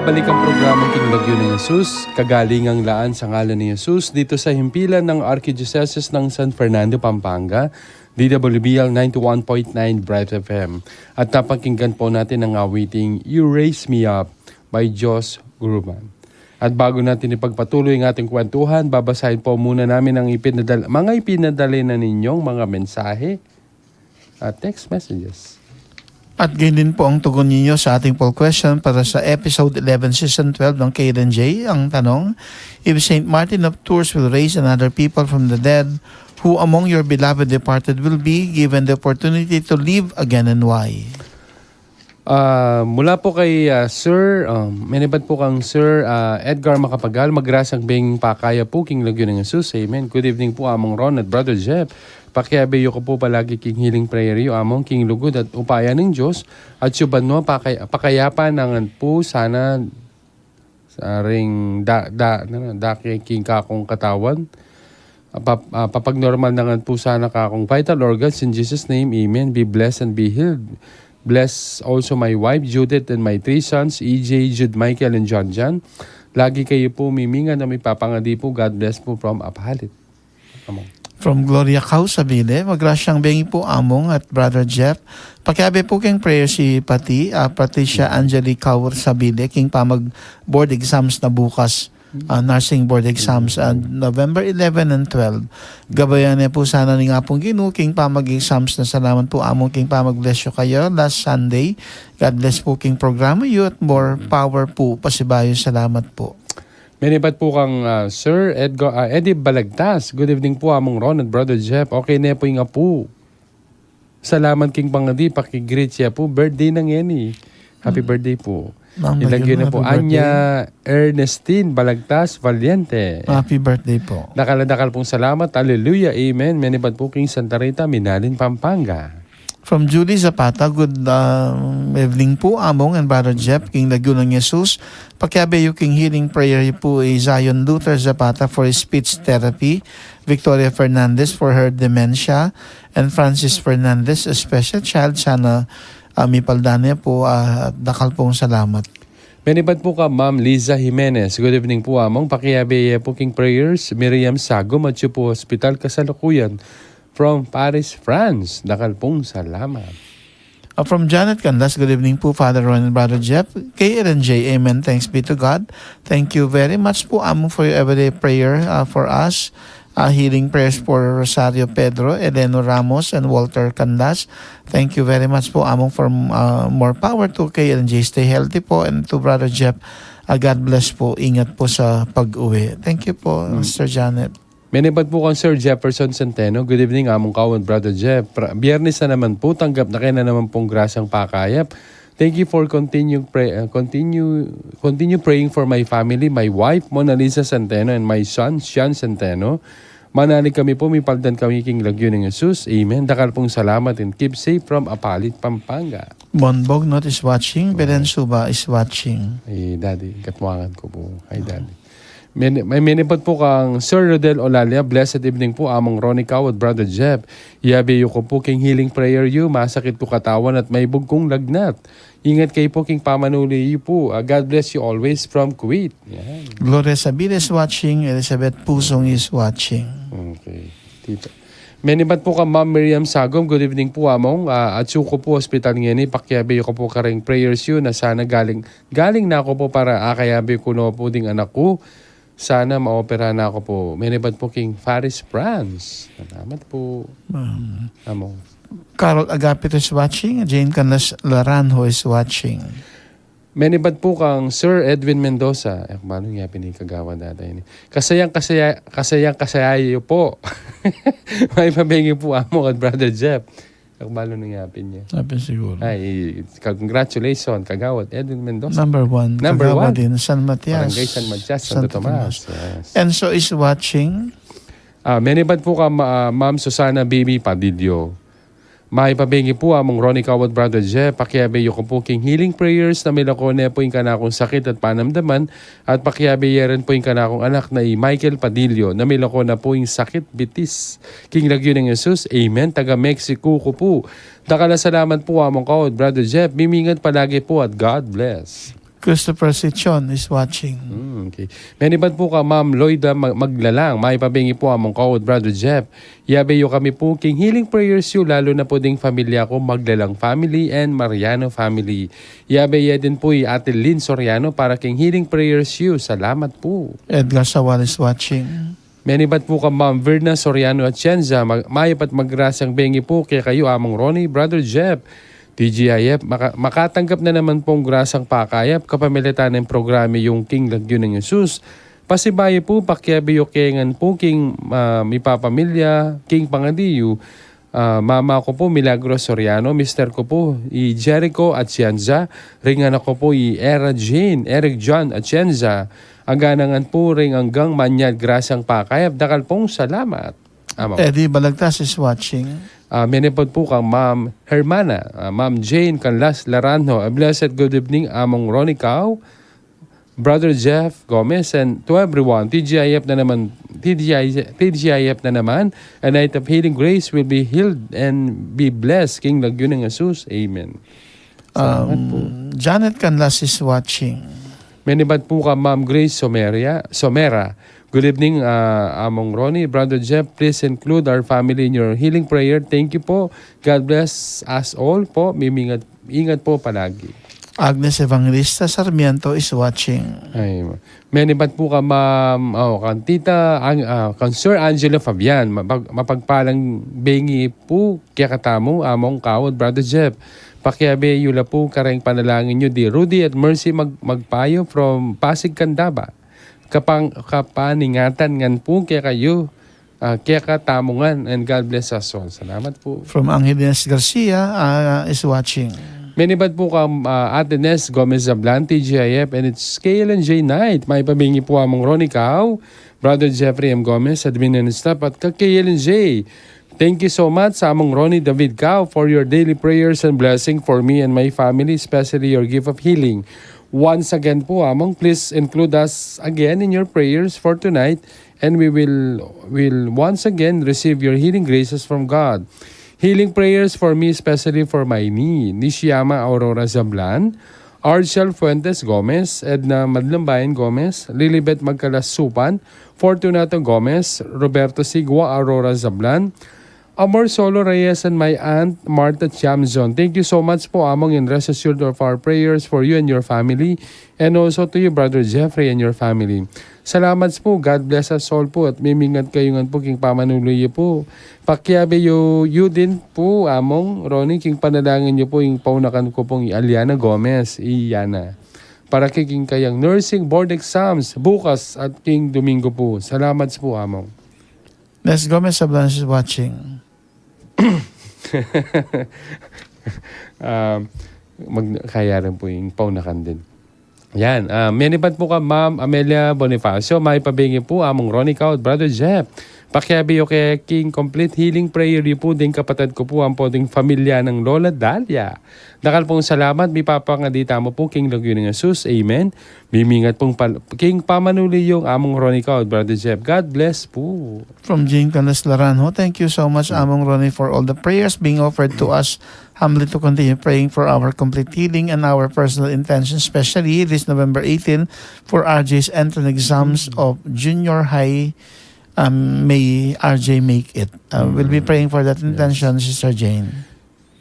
Balik ang programang King Lagyu ng Jesus, kagalingang laan sa ngalan ni Jesus, dito sa himpilan ng Archdiocese ng San Fernando, Pampanga, D W B L ninety-one point nine Bright F M. At napakinggan po natin ang awiting You Raise Me Up by Josh Groban. At bago natin ipagpatuloy ang ating kwentuhan, babasahin po muna namin ang ipinadal- mga ipinadala na ninyong mga mensahe at text messages. At ganyan din po ang tugon ninyo sa ating poll question para sa episode eleven, season twelve ng K L N J. Ang tanong, if Saint Martin of Tours will raise another people from the dead, who among your beloved departed will be given the opportunity to live again, and why? Ah, mula po kay, ah, Sir, um, menibat po kang Sir, ah, Edgar Macapagal, magrasang beng pakaya po king lagyu ng Jesus. Amen. Good evening po, Among Ron at Brother Jeff. Pakiabe yu ko po palagi king healing prayer yu, Among, king lugud at upaya ning Dios, at yu banwa pakay-, pakayapan nangan po sana sa ring da, da, na, da king kakong katawan. Ah, pap-, ah, papagnormal nangan po sana kakong vital organs in Jesus' name. Amen. Be blessed and be healed. Bless also my wife, Judith, and my three sons, E J, Jude, Michael, and John John. Lagi kayo po mimingan na may papangadi po. God bless po from Apalit. Among. From Gloria Cau Sabile, magrasyang bengi po, Among at Brother Jeff. Pakiabe po king prayer si Pati, ah, Patricia Angeli Cau Sabile, king pamag board exams na bukas, ah, nursing board exams, ah, November eleven and twelve. Gabayan ne po sana ning Apung Ginu king pamag exams na. Salamat po, Among, king pamag bless yu kaya last Sunday. God bless po king programa yu at more power po pasibayu. Salamat po. Menibat po kang, ah, Sir Edgar, ah, Eddie Balagtas. Good evening po, Among Ron at Brother Jeff. Okay ne po ing apu. Salamat king pangadi, paki-greet ya po. Birthday na ngeni. Happy birthday po. Ma'am, ilagay na po. Happy birthday. Anya Ernestine Balagtas Valiente. Happy birthday po. Dakal-dakal pong salamat. Hallelujah. Amen. Menibat po king Santa Rita, Minalin, Pampanga. From Julie Zapata, good, ah, evening po, Among and Brother Jeff, king lagyu ng Jesus. Pakiabe yu king healing prayer yu po i Zion Luther Zapata for his speech therapy, Victoria Fernandez for her dementia, and Francis Fernandez, a special child. Sana, ah, mipalda ne po, ah, dakal pong salamat. Menibat po ka Ma'am Liza Jimenez. Good evening po, Among. Pakiabe ye po king prayers, Miriam Sagum at yu po hospital kasalukuyan. From Paris, France. Dakal pong salamat. Uh, from Janet Canlas, good evening po, Father Ron and Brother Jeff. K L N J, amen. Thanks be to God. Thank you very much po, Among, for your everyday prayer, uh, for us. Uh, healing prayers for Rosario Pedro, Eleno Ramos, and Walter Canlas. Thank you very much po, Among, for, uh, more power to K L N J. Stay healthy po, and to Brother Jeff, uh, God bless po. Ingat po sa pag-uwi. Thank you po, Sister Janet. Menibat po kang Sir Jefferson Centeno. Good evening, Among Kawan, Brother Jeff. Pra-, Biyernes na naman po, tanggap na kayo na naman pong grasang pakayap. Thank you for continue pray-, uh, continue, continue praying for my family, my wife, Mona Lisa Centeno, and my son, Sean Centeno. Manalig kami po, mipaldan kami king lagyu ning Jesus. Amen. Dakal pong salamat and keep safe from Apalit, Pampanga. Monbog Not is watching, Belen Suba is watching. Eh, Daddy, katwangan ko po. Hi, Daddy. Meni-, may menibat po kang Sir Rodel Olalia. Blessed evening po, Among Ronnie Cau at Brother Jeff. Iyabe yu ko po king healing prayer yu. Masakit ko katawan at may bugkung lagnat. Ingat kayo po king pamanuli yu po. Ah, God bless you always from Kuwait. Yan. Gloria Sabines watching. Elizabeth Pusong is watching. Okay. Tita. Menibat po ka Ma'am Miriam Sagom. Good evening po, Among. Ah, atsu ko po hospital ngeni. Pakiabe yu ko po karing prayers yu na sana galing Galing na ako po para akayabe ku no po ding anak ku. Sana maopera na ako po. Menibat po king Paris, France. Salamat po. Among. Carol Agapito is watching. Jane Canlas Laranjo is watching. Menibat po kang Sir Edwin Mendoza. Eh, paano nga pinikagawa data ini? Kasayang kasaya, kasayang kasaya yu po. May pabingi po, Among at Brother Jeff. Akbalo na nga pin niya. Apin siguro. Ay, congratulations, Kagawad Edwin Mendoza. Number one. Number Kagawad one. Din, San Matias. Barangay San Matias, Santo Tomas. Yes. Enzo is watching. Ah, menibat po ka, Ma-, ah, Ma'am Susana Bibi Padillo. May pabingi po, Among Ronnie Coward, Brother Jeff, pakiabe yu ko po king healing prayers na milako ne po ing kanakong sakit at panamdaman. At pakiabe ye rin po ing kanakong anak na i Michael Padillo, na milako na po ing sakit bitis. King lagyu nang Jesus, amen. Taga Mexico ko po. Dakal a salamat po, Among Coward, Brother Jeff. Mimingat palagi po at God bless. Christopher Sichon is watching. Hmm, okay. Menibat pu kang Ma'am Loida Mag-, Maglalang, mayap a bengi pu among kawad, Brother Jeff. Yabe yu kami pu king healing prayers yu, lalu na pu ding familia ku, Maglalang family and Mariano family. Yabe ya din pu i Ate Lynn Soriano para king healing prayers yu. Salamat pu. Edgar Sawal is watching. Menibat pu kang Ma'am Verna Soriano Atienza, mag-, mayap at magrasang bengi pu kekayu, Among Ronnie, Brother Jeff. T G I F, maka-, makatanggap na naman pong grasang pakayap kapamilatan ning programa yung King Lagyu ning Jesus. Pasibayu pu, pakiabe yu kengan pu king, ah, mipapamilya, king pangadi yu, ah, mama ku pu, Milagros Soriano, mister ku pu, i Jericho Atienza, ring anak ku pu, i Era Jane, Eric John Atienza, aganangan pu ring anggang manyad grasang pakayap, dakal pung salamat. Among. Eddie Balagtas is watching. Ah, menibat pu kang Ma'am Hermana, ah, Ma'am Jane Canlas Laranjo. A blessed good evening, Among Ronnie Cao, Brother Jeff Gomez, and to everyone. T G I F na naman, T G I, T G I F na naman. A night of healing grace will be healed and be blessed. King Lagyu ning Jesus. Amen. Salamat pu. Um, Janet Canlas is watching. Menibat pu kang Ma'am Grace Someria, Somera. Good evening, ah, Among Ronnie. Brother Jeff, please include our family in your healing prayer. Thank you po. God bless us all po. Mimingat, ingat po palagi. Agnes Evangelista Sarmiento is watching. Ay, menibat pu kang Ma'am, oh, kang Tita, ang, ah, kang Sir Angelo Fabian. Mapag-, mapagpalang bengi pu kekatamu, Among Kawad, Brother Jeff. Pakiabe yu la pu kareng panalangin yu di Rudy at Mercy Mag-, Magpayo from Pasig, Candaba. Kapang-, kapaningatan ngan pu kekayu, ah, kekatamu ngan, and God bless us all. Salamat pu. From Angeles Garcia, ah, is watching. Menibat pu kang, ah, Ate Nes Gomez Zablan, T G I F, and it's K L N J night. Mayap a bengi pu, Among Ronnie Cao, Brother Jeffrey M Gomez, admin and staff, at ka K L N J. Thank you so much, Among Ronnie David Cao, for your daily prayers and blessing for me and my family, especially your gift of healing. Once again pu, Among, please include us again in your prayers for tonight, and we will, will once again receive your healing graces from God. Healing prayers for me, especially for my knee. Nishiyama Aurora Zablan, Archel Fuentes Gomez, Edna Madlambayan Gomez, Lilibet Magkalas Supan, Fortunato Gomez, Roberto Sigua, Aurora Zablan, Amor Solo Reyes, and my aunt Martha Chamzon. Thank you so much po, Among, and rest assured of our prayers for you and your family, and also to you, Brother Jeffrey, and your family. Salamat po. God bless us all po, at mimingat kayu ngan po king pamanuli yu po. Pakiabe yu, yu din po, Among Ronnie, king panalangin yu po ing paunakan ku pong i Aliana Gomez, i Yana. Para king kayang nursing board exams bukas at king Domingo po. Salamat po, Among. Nes Gomez Sablan is watching. Ah, mag-, kaya rin po yung paunakan din. Yan. Ah, menibat po kang Ma'am Amelia Bonifacio, mayap a bengi po, Among Ronnie Cao at Brother Jeff. Pakiabe yu kaya king complete healing prayer yu po ding kapatad ku po, ampo ding familia nang Lola Dalia. Dakal pong salamat, mipapangadi tamu po king lagyu nang Jesus. Amen. Mimingat pong pal-, king pamanuli yung Among Ronnie Cao at Brother Jeff. God bless po. From Jane Canlas Laranjo, thank you so much, Among Ronnie, for all the prayers being offered to us. Humbly to continue praying for our complete healing and our personal intentions, especially this November eighteen for R J's entrance exams of junior high. Um, may R J make it. Uh, we'll be praying for that intention, Sister Jane.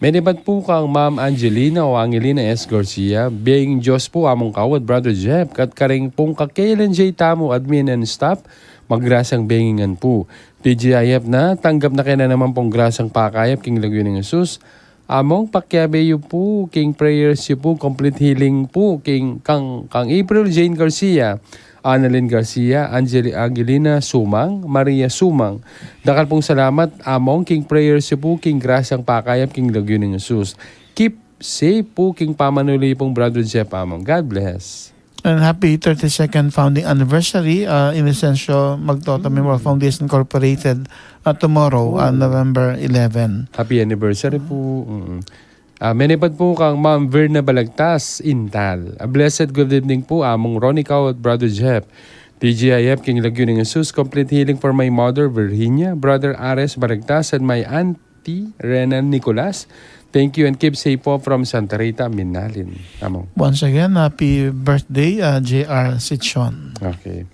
Menibat po kang Ma'am Angelina o Angelina S Garcia, Beng Diyos po, Among Kawad, Brother Jeff, kat karing pong ka-K L N J tamu, admin and staff, magrasang bengi ngan po. T G I F na, tanggap na kena naman pong grasang pakayap king lagyu nang Jesus. Among, pakiabe yu po king prayers yu po, complete healing po king kang, kang April Jane Garcia, Annalyn Garcia, Angeli-, Angelina Sumang, Maria Sumang. Dakal pong salamat, Among, king prayers yu po king grasang pakayap king lagyu nang Jesus. Keep safe po king pamanuli pong Brother Jeff, Among. God bless. And happy thirty-second founding anniversary, uh, Inocencio Magtoto Memorial Foundation Incorporated, uh, tomorrow, uh, November eleven. Happy anniversary po. Mm. Ah, menibat po kang Ma'am Verna Balagtas, Intal. A blessed good evening po, Among Ronnie Cao at Brother Jeff. T G I F, king lagyu nang Jesus, complete healing for my mother, Virginia, Brother Ares Balagtas, and my aunt, T. Renan Nicolas, Thank you and keep safe po from Santa Rita, Minalin. Among. Once again, happy birthday, uh, J R Sichon. Okay.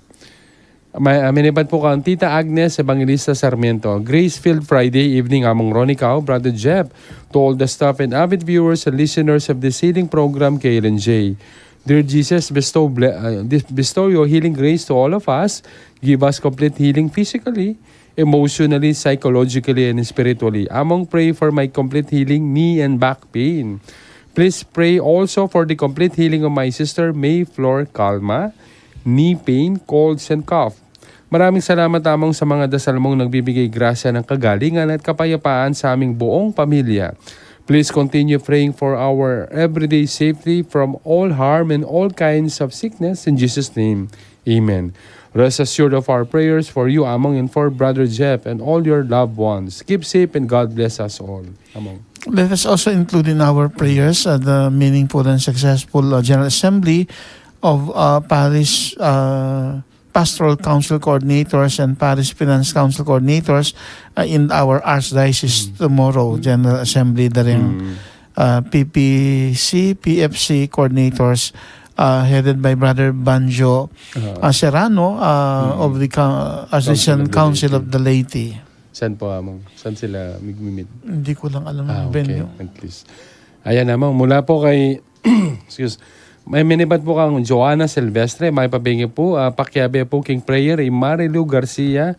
May, uh, minibat po kang Tita Agnes Evangelista Sarmiento. Grace-filled Friday evening, Among Ronnie Cao, Brother Jeb, to all the staff and avid viewers and listeners of this healing program, K L N J. Dear Jesus, bestow, ble- uh, dis- bestow your healing grace to all of us. Give us complete healing physically, emotionally, psychologically, and spiritually. Among, pray for my complete healing, knee and back pain. Please pray also for the complete healing of my sister May Flor Calma, knee pain, colds, and cough. Maraming salamat, Among, sa mga dasal mong nagbibigay grasya ng kagalingan at kapayapaan sa aming buong pamilya. Please continue praying for our everyday safety from all harm and all kinds of sickness. In Jesus' name, amen. Rest assured of our prayers for you, Among, and for Brother Jeff and all your loved ones. Keep safe and God bless us all. Among. Let us also include in our prayers, uh, the meaningful and successful, uh, General Assembly of, uh, Parish, uh, Pastoral Council Coordinators and Parish Finance Council Coordinators, uh, in our Archdiocese tomorrow, General Assembly, the ring, uh, P P C, P F C coordinators, uh, headed by Brother Banjo, uh, Serrano, uh, of the Cou- Association Council of the Laity. Saan po, Among? Saan sila magmi-meet? Hindi ko lang alam ang venue. At least. Ayan, Among, mula po kay, excuse, may minibat po kang Joanna Silvestre, may pabingi po, ah, pakiabe po king prayer, i Marilu Garcia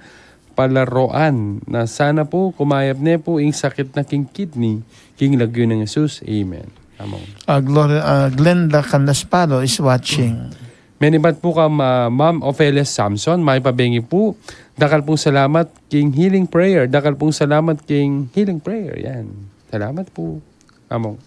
Palaroan, na sana po kumayap ne po ing sakit na king kidney, king lagyu nang Jesus. Amen. Among. Ah, Gloria, ah, Glenda Candaspalo is watching. Minibat po kang, ah, Ma'am Ofelia Samson, may pabingi po. Dakal pong salamat king healing prayer. Dakal pong salamat king healing prayer. Yan. Salamat po. Among.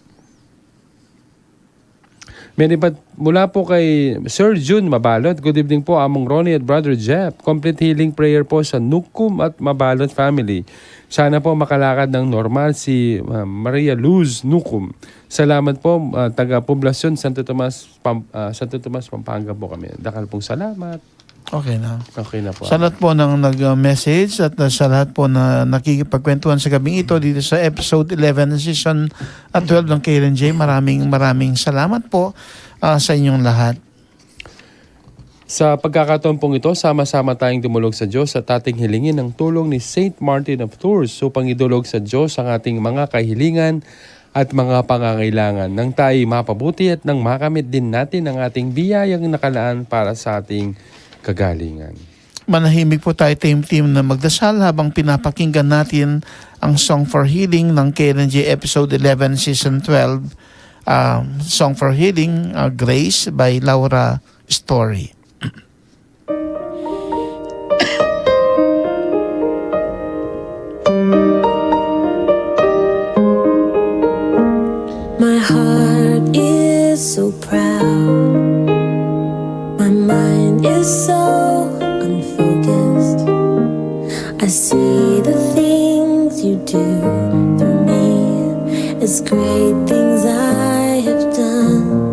Minibat mula po kay Sir Jun Mabalot. Good evening po, Among Ronnie at Brother Jeff. Complete healing prayer po sa Nukum at Mabalot family. Sana po makalakad ng normal si, ah, Maria Luz Nukum. Salamat po, ah, taga Poblacion, Santo Tomas, Pam-, ah, Santo Tomas, Pampanga po kami. Dakal pong salamat. Okay na. Okay na po. Sa lahat po ng nag-message at, uh, sa lahat po na nakikipagkwentuhan sa gabing ito dito sa episode eleven, season, at twelve ng K L N J, maraming, maraming salamat po, uh, sa inyong lahat. Sa pagkakataon pong ito, sama-sama tayong dumulog sa Diyos at ating hilingin ang tulong ni Saint Martin of Tours upang idulog sa Diyos ang ating mga kahilingan at mga pangangailangan, nang tayo'y mapabuti at nang makamit din natin ang ating biyayang nakalaan para sa ating kagalingan. Manahimik po tayo, team, team, na magdasal habang pinapakinggan natin ang Song for Healing ng K L N J Episode eleven, Season twelve, um, Song for Healing, uh, Grace by Laura Story. My heart is so proud. My mind is so unfocused. I see the things you do for me as great things I have done.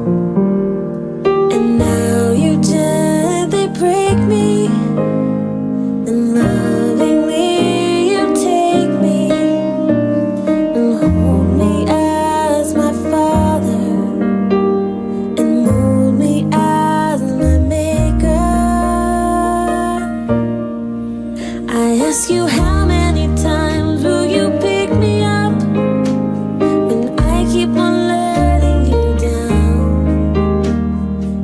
And now you gently break me, and lovingly you take me, and hold me as my father, and mold me as my maker. I ask you, how many times will you pick me up when I keep on letting you down?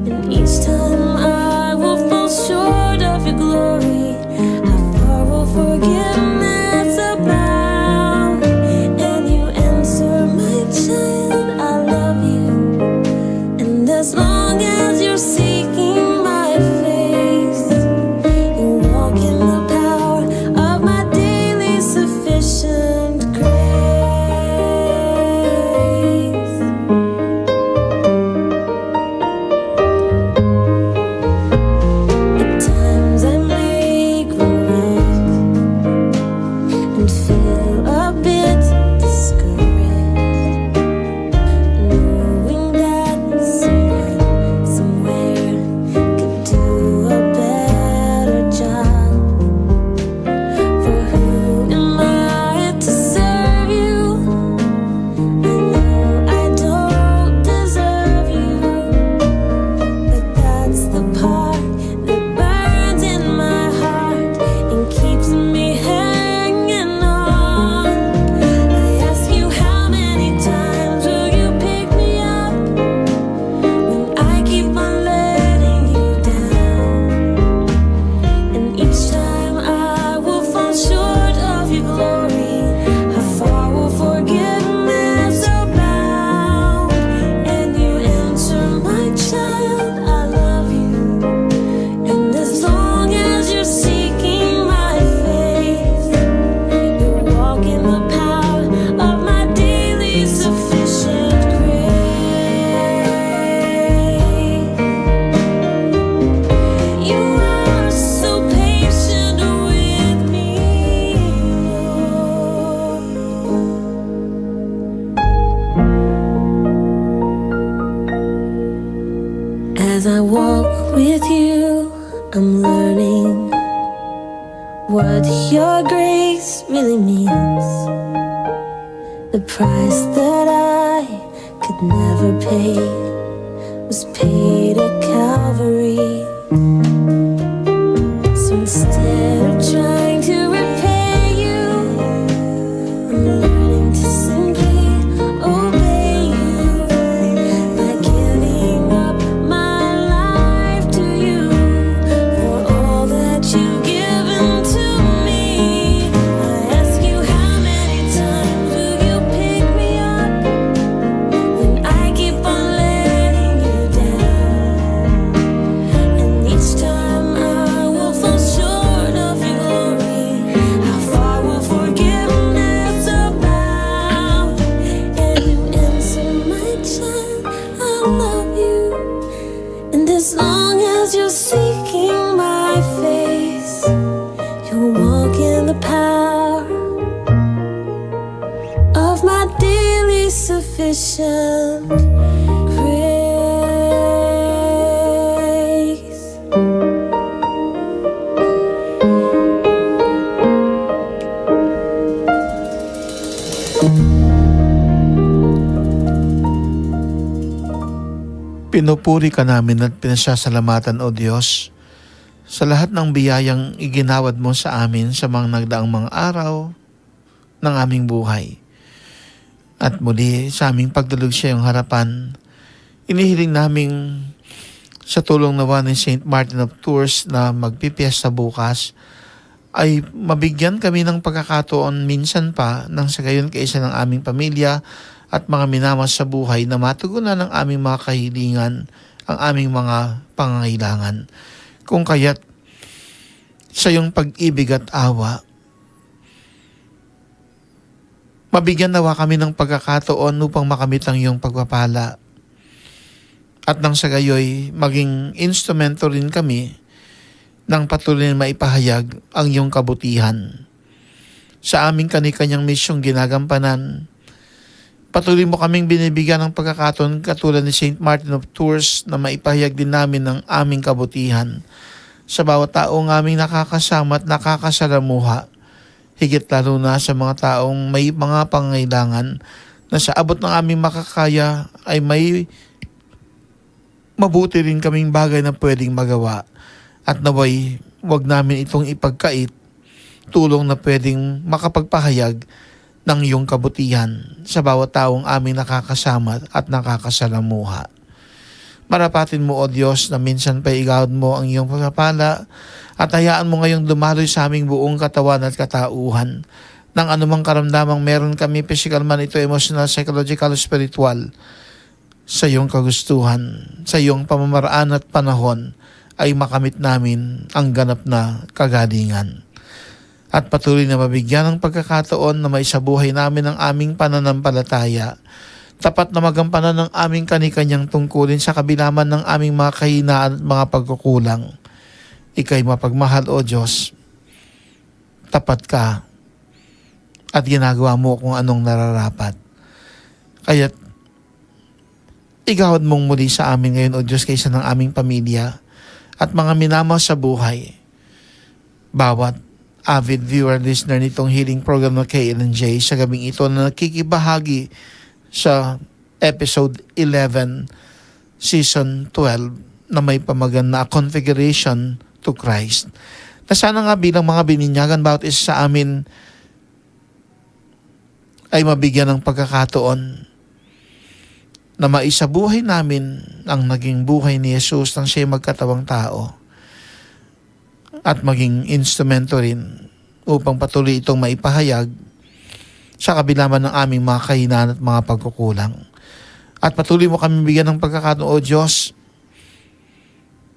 And each time I will fall short of your glory. How far What your grace really means. The price that I could never pay was paid at Calvary. So instead of trying to repay you, I'm learning to simply obey you by giving up my life to you for all that you've given to me. I ask you, how many times will you pick me up when I keep on letting you down? And each time I will fall short of your glory. How far will forgiveness abound? Can you answer, my child? I love you. And as long as you're seeking my face, you'll walk in the power of my daily sufficient grace. Pinupuri ka namin at pinasasalamatan, O Diyos, sa lahat ng biyayang iginawad mo sa amin sa mga nagdaang mga araw ng aming buhay. At muli, sa aming pagdalug sa iyong harapan, inihiling naming sa tulong nawa ni Saint Martin of Tours na magpipiesta bukas, ay mabigyan kami ng pagkakataon minsan pa nang sa gayon kaisa ng aming pamilya at mga minamahal sa buhay na matugunan ang aming mga kahilingan, ang aming mga pangangailangan. Kung kaya't sa iyong pag-ibig at awa, mabigyan nawa kami ng pagkakataon upang makamit ang iyong pagpapala. At nang sa gayoy, maging instrumento rin kami nang patuloy na maipahayag ang iyong kabutihan. Sa aming kani-kanyang misyong ginagampanan, patuloy mo kaming binibigyan ng pagkakataon katulad ni Saint Martin of Tours na maipahayag din namin ang aming kabutihan sa bawat taong aming nakakasama at nakakasalamuha, higit lalo na sa mga taong may mga pangangailangan na sa abot ng aming makakaya ay may mabuti rin kaming bagay na pwedeng magawa. At naway, wag namin itong ipagkait, tulong na pwedeng makapagpahayag ng iyong kabutihan sa bawat taong aming nakakasama at nakakasalamuha. Marapatin mo, O Diyos, na minsan pa igawad mo ang iyong pagpapala at hayaan mo ngayong dumaloy sa aming buong katawan at katauhan ng anumang karamdamang meron kami, pisikal man ito, emosyonal, psychological, spiritual, sa iyong kagustuhan, sa iyong pamamaraan at panahon ay makamit namin ang ganap na kagalingan. At patuloy na mabigyan ng pagkakataon na maisabuhay namin ang aming pananampalataya. Tapat na magampanan ang aming kani-kanyang tungkulin sa kabila man ng aming mga kahinaan at mga pagkukulang. Ika'y mapagmahal, O Diyos. Tapat ka at ginagawa mo kung anong nararapat. Kaya't igawad mong muli sa amin ngayon, O Diyos, kaisa ng aming pamilya at mga minamahal sa buhay. Bawat avid viewer, listener nitong healing program ng K L N J sa gabing ito na nakikibahagi sa episode eleven, season twelve, na may pamagan na Configuration to Christ. Na sana nga bilang mga bininyagan, bawat isa sa amin ay mabigyan ng pagkakataon na maisabuhay namin ang naging buhay ni Jesus nang siya'y magkatawang tao at maging instrumento rin upang patuloy itong maipahayag sa kabila man ng aming mga kahinaan at mga pagkukulang. At patuloy mo kami bigyan ng pagkakataon, O Diyos,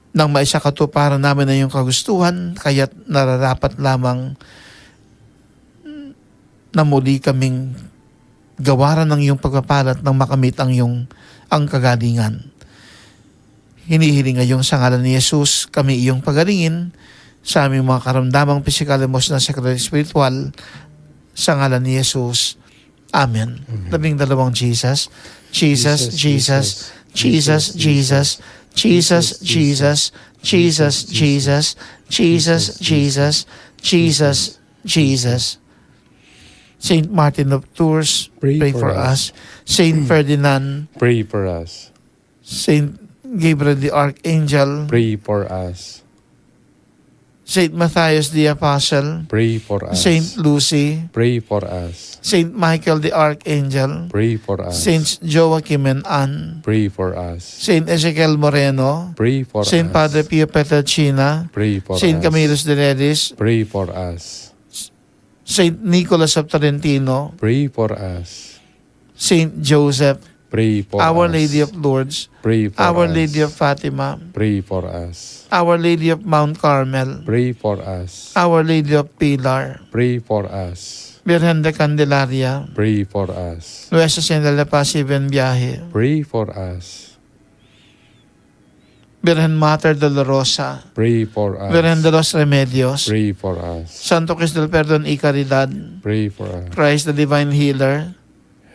nang maisakatuparan namin ang iyong kagustuhan, kaya't nararapat lamang na muli kaming gawaran ng iyong pagpapala at nang makamit ang iyong, ang kagalingan. Hinihiling ngayong sa ngalan ni Jesus, kami iyong pagalingin sa aming mga karamdamang pisikal, emosyonal, sexual, spiritual, sa ngalan ni Jesus. Amen. Amen. Labing dalawang Jesus. Jesus, Jesus, Jesus, Jesus, Jesus, Jesus, Jesus, Jesus, Jesus, Jesus, Jesus, Jesus, Jesus, Jesus, Jesus. Saint Martin of Tours, pray for us. Saint Ferdinand, pray for us. Saint Gabriel the Archangel, pray for us. Saint Matthias the Apostle, pray for us. Saint Lucy, pray for us. Saint Michael the Archangel, pray for us. Saints Joachim and Anne, pray for us. Saint Ezekiel Moreno, pray for us. Saint Padre Pio Petrachina, pray for us. Saint Camillus de Redis, pray for us. Saint Nicholas of Tolentino, pray for us. Saint Joseph, pray for us. Our Lady of Lourdes, pray for us. Our Lady of Fatima, pray for us. Our Lady of Mount Carmel, pray for us. Our Lady of Pilar, pray for us. Virgen de Candelaria, pray for us. Nuestra Señora de la Paz y Buen Viaje, pray for us. Virgen Mater Dolorosa, pray for us. Virgen de los Remedios, pray for us. Santo Cristo del Perdon y Caridad, pray for us. Christ the Divine Healer,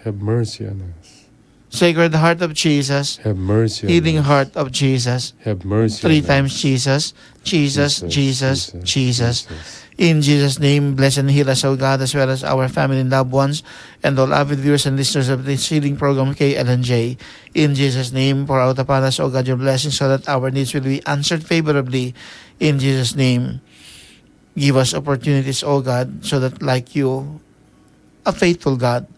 have mercy on us. Sacred Heart of Jesus, have mercy on us. Healing Heart of Jesus, have mercy on us. Three times Jesus, Jesus, Jesus, Jesus, Jesus. In Jesus' name, bless and heal us, O God, as well as our family and loved ones, and all avid viewers and listeners of this healing program, K L N J. In Jesus' name, pour out upon us, O God, your blessings so that our needs will be answered favorably. In Jesus' name, give us opportunities, O God, so that like you, a faithful God,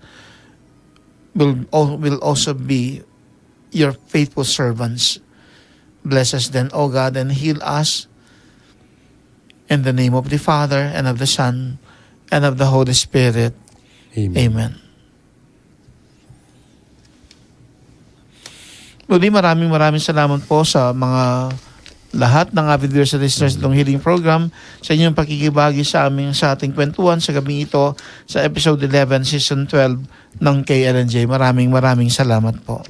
will, al- will also be your faithful servants. Bless us then, O God, and heal us. In the name of the Father, and of the Son, and of the Holy Spirit. Amen. Amen. Muli, maraming, maraming salamat po sa mga lahat ng avid viewers at listeners ng Healing Program sa inyong pakikibagi sa aming, sa ating kwentuhan sa gabing ito, sa episode eleven, season twelve ng K L N J. Maraming, maraming salamat po.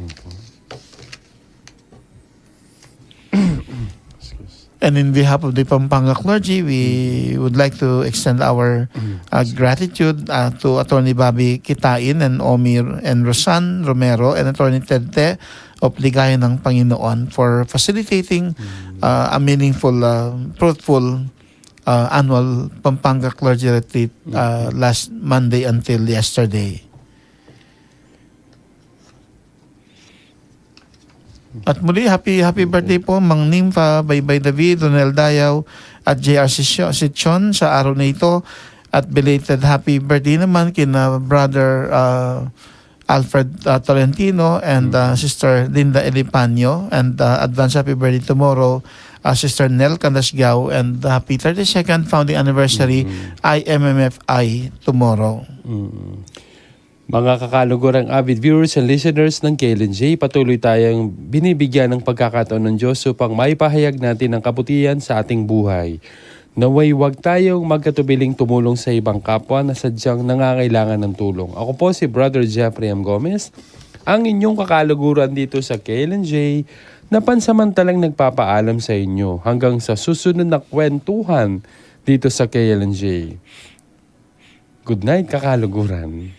And in behalf of the Pampanga clergy, we would like to extend our uh, gratitude uh, to Attorney Bobby Kitain and Omi and Rosan Romero and Attorney Ted Te of Ligaya ng Panginoon for facilitating uh, a meaningful, uh, fruitful uh, annual Pampanga Clergy Retreat uh, last Monday until yesterday. At muli, happy, happy birthday po, Mang Nympha, Baybay David, Ronel Dayaw, at J R Sichon, Sichon sa araw na ito. At belated happy birthday naman kina Brother uh, Alfred uh, Tolentino and uh, Sister Linda Elipanio. And uh, advance happy birthday tomorrow, uh, Sister Nel Candasgao. And happy thirty-second founding anniversary I M M F I tomorrow. Mga kakalugurang avid viewers and listeners ng K L N J, patuloy tayong binibigyan ng pagkakataon ng Diyos upang maipahayag natin ang kabutihan sa ating buhay. Nawa'y huwag tayong magkatubiling tumulong sa ibang kapwa na sadyang nangangailangan ng tulong. Ako po si Brother Jeffrey M. Gomez, ang inyong kakaluguran dito sa K L N J na pansamantalang nagpapaalam sa inyo. Hanggang sa susunod na kwentuhan dito sa K L N J. Good night, kakaluguran.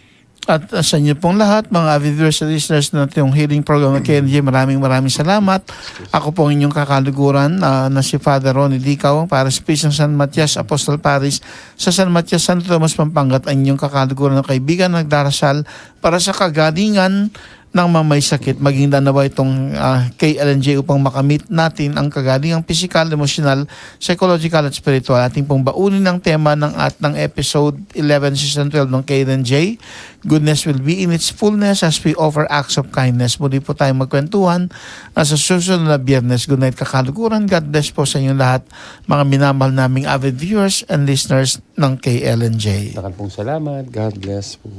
At uh, sa inyo pong lahat, mga avid viewers and listeners ng ating healing program ng K L N J, maraming maraming salamat. Ako pong inyong kakaluguran uh, na si Father Ronnie Dicao, Parish Priest ng San Matias Apostol Parish sa San Matias, Santo Tomas, Pampanga, at ang inyong kakaluguran ng kaibigan na nagdarasal para sa kagalingan ng mga may sakit, maging daan nawa itong ah, K L N J upang makamit natin ang kagalingang pisikal, emosyonal, psychological at spiritual. Ating pong baunin ang tema ng at ng episode eleven, season twelve ng K L N J. Goodness will be in its fullness as we offer acts of kindness. Muli po tayong magkwentuhan ah, sa susunod na Biyernes. Good night, kakaluguran. God bless po sa inyong lahat, mga minamahal naming avid viewers and listeners ng K L N J. Dakan pong salamat. God bless po.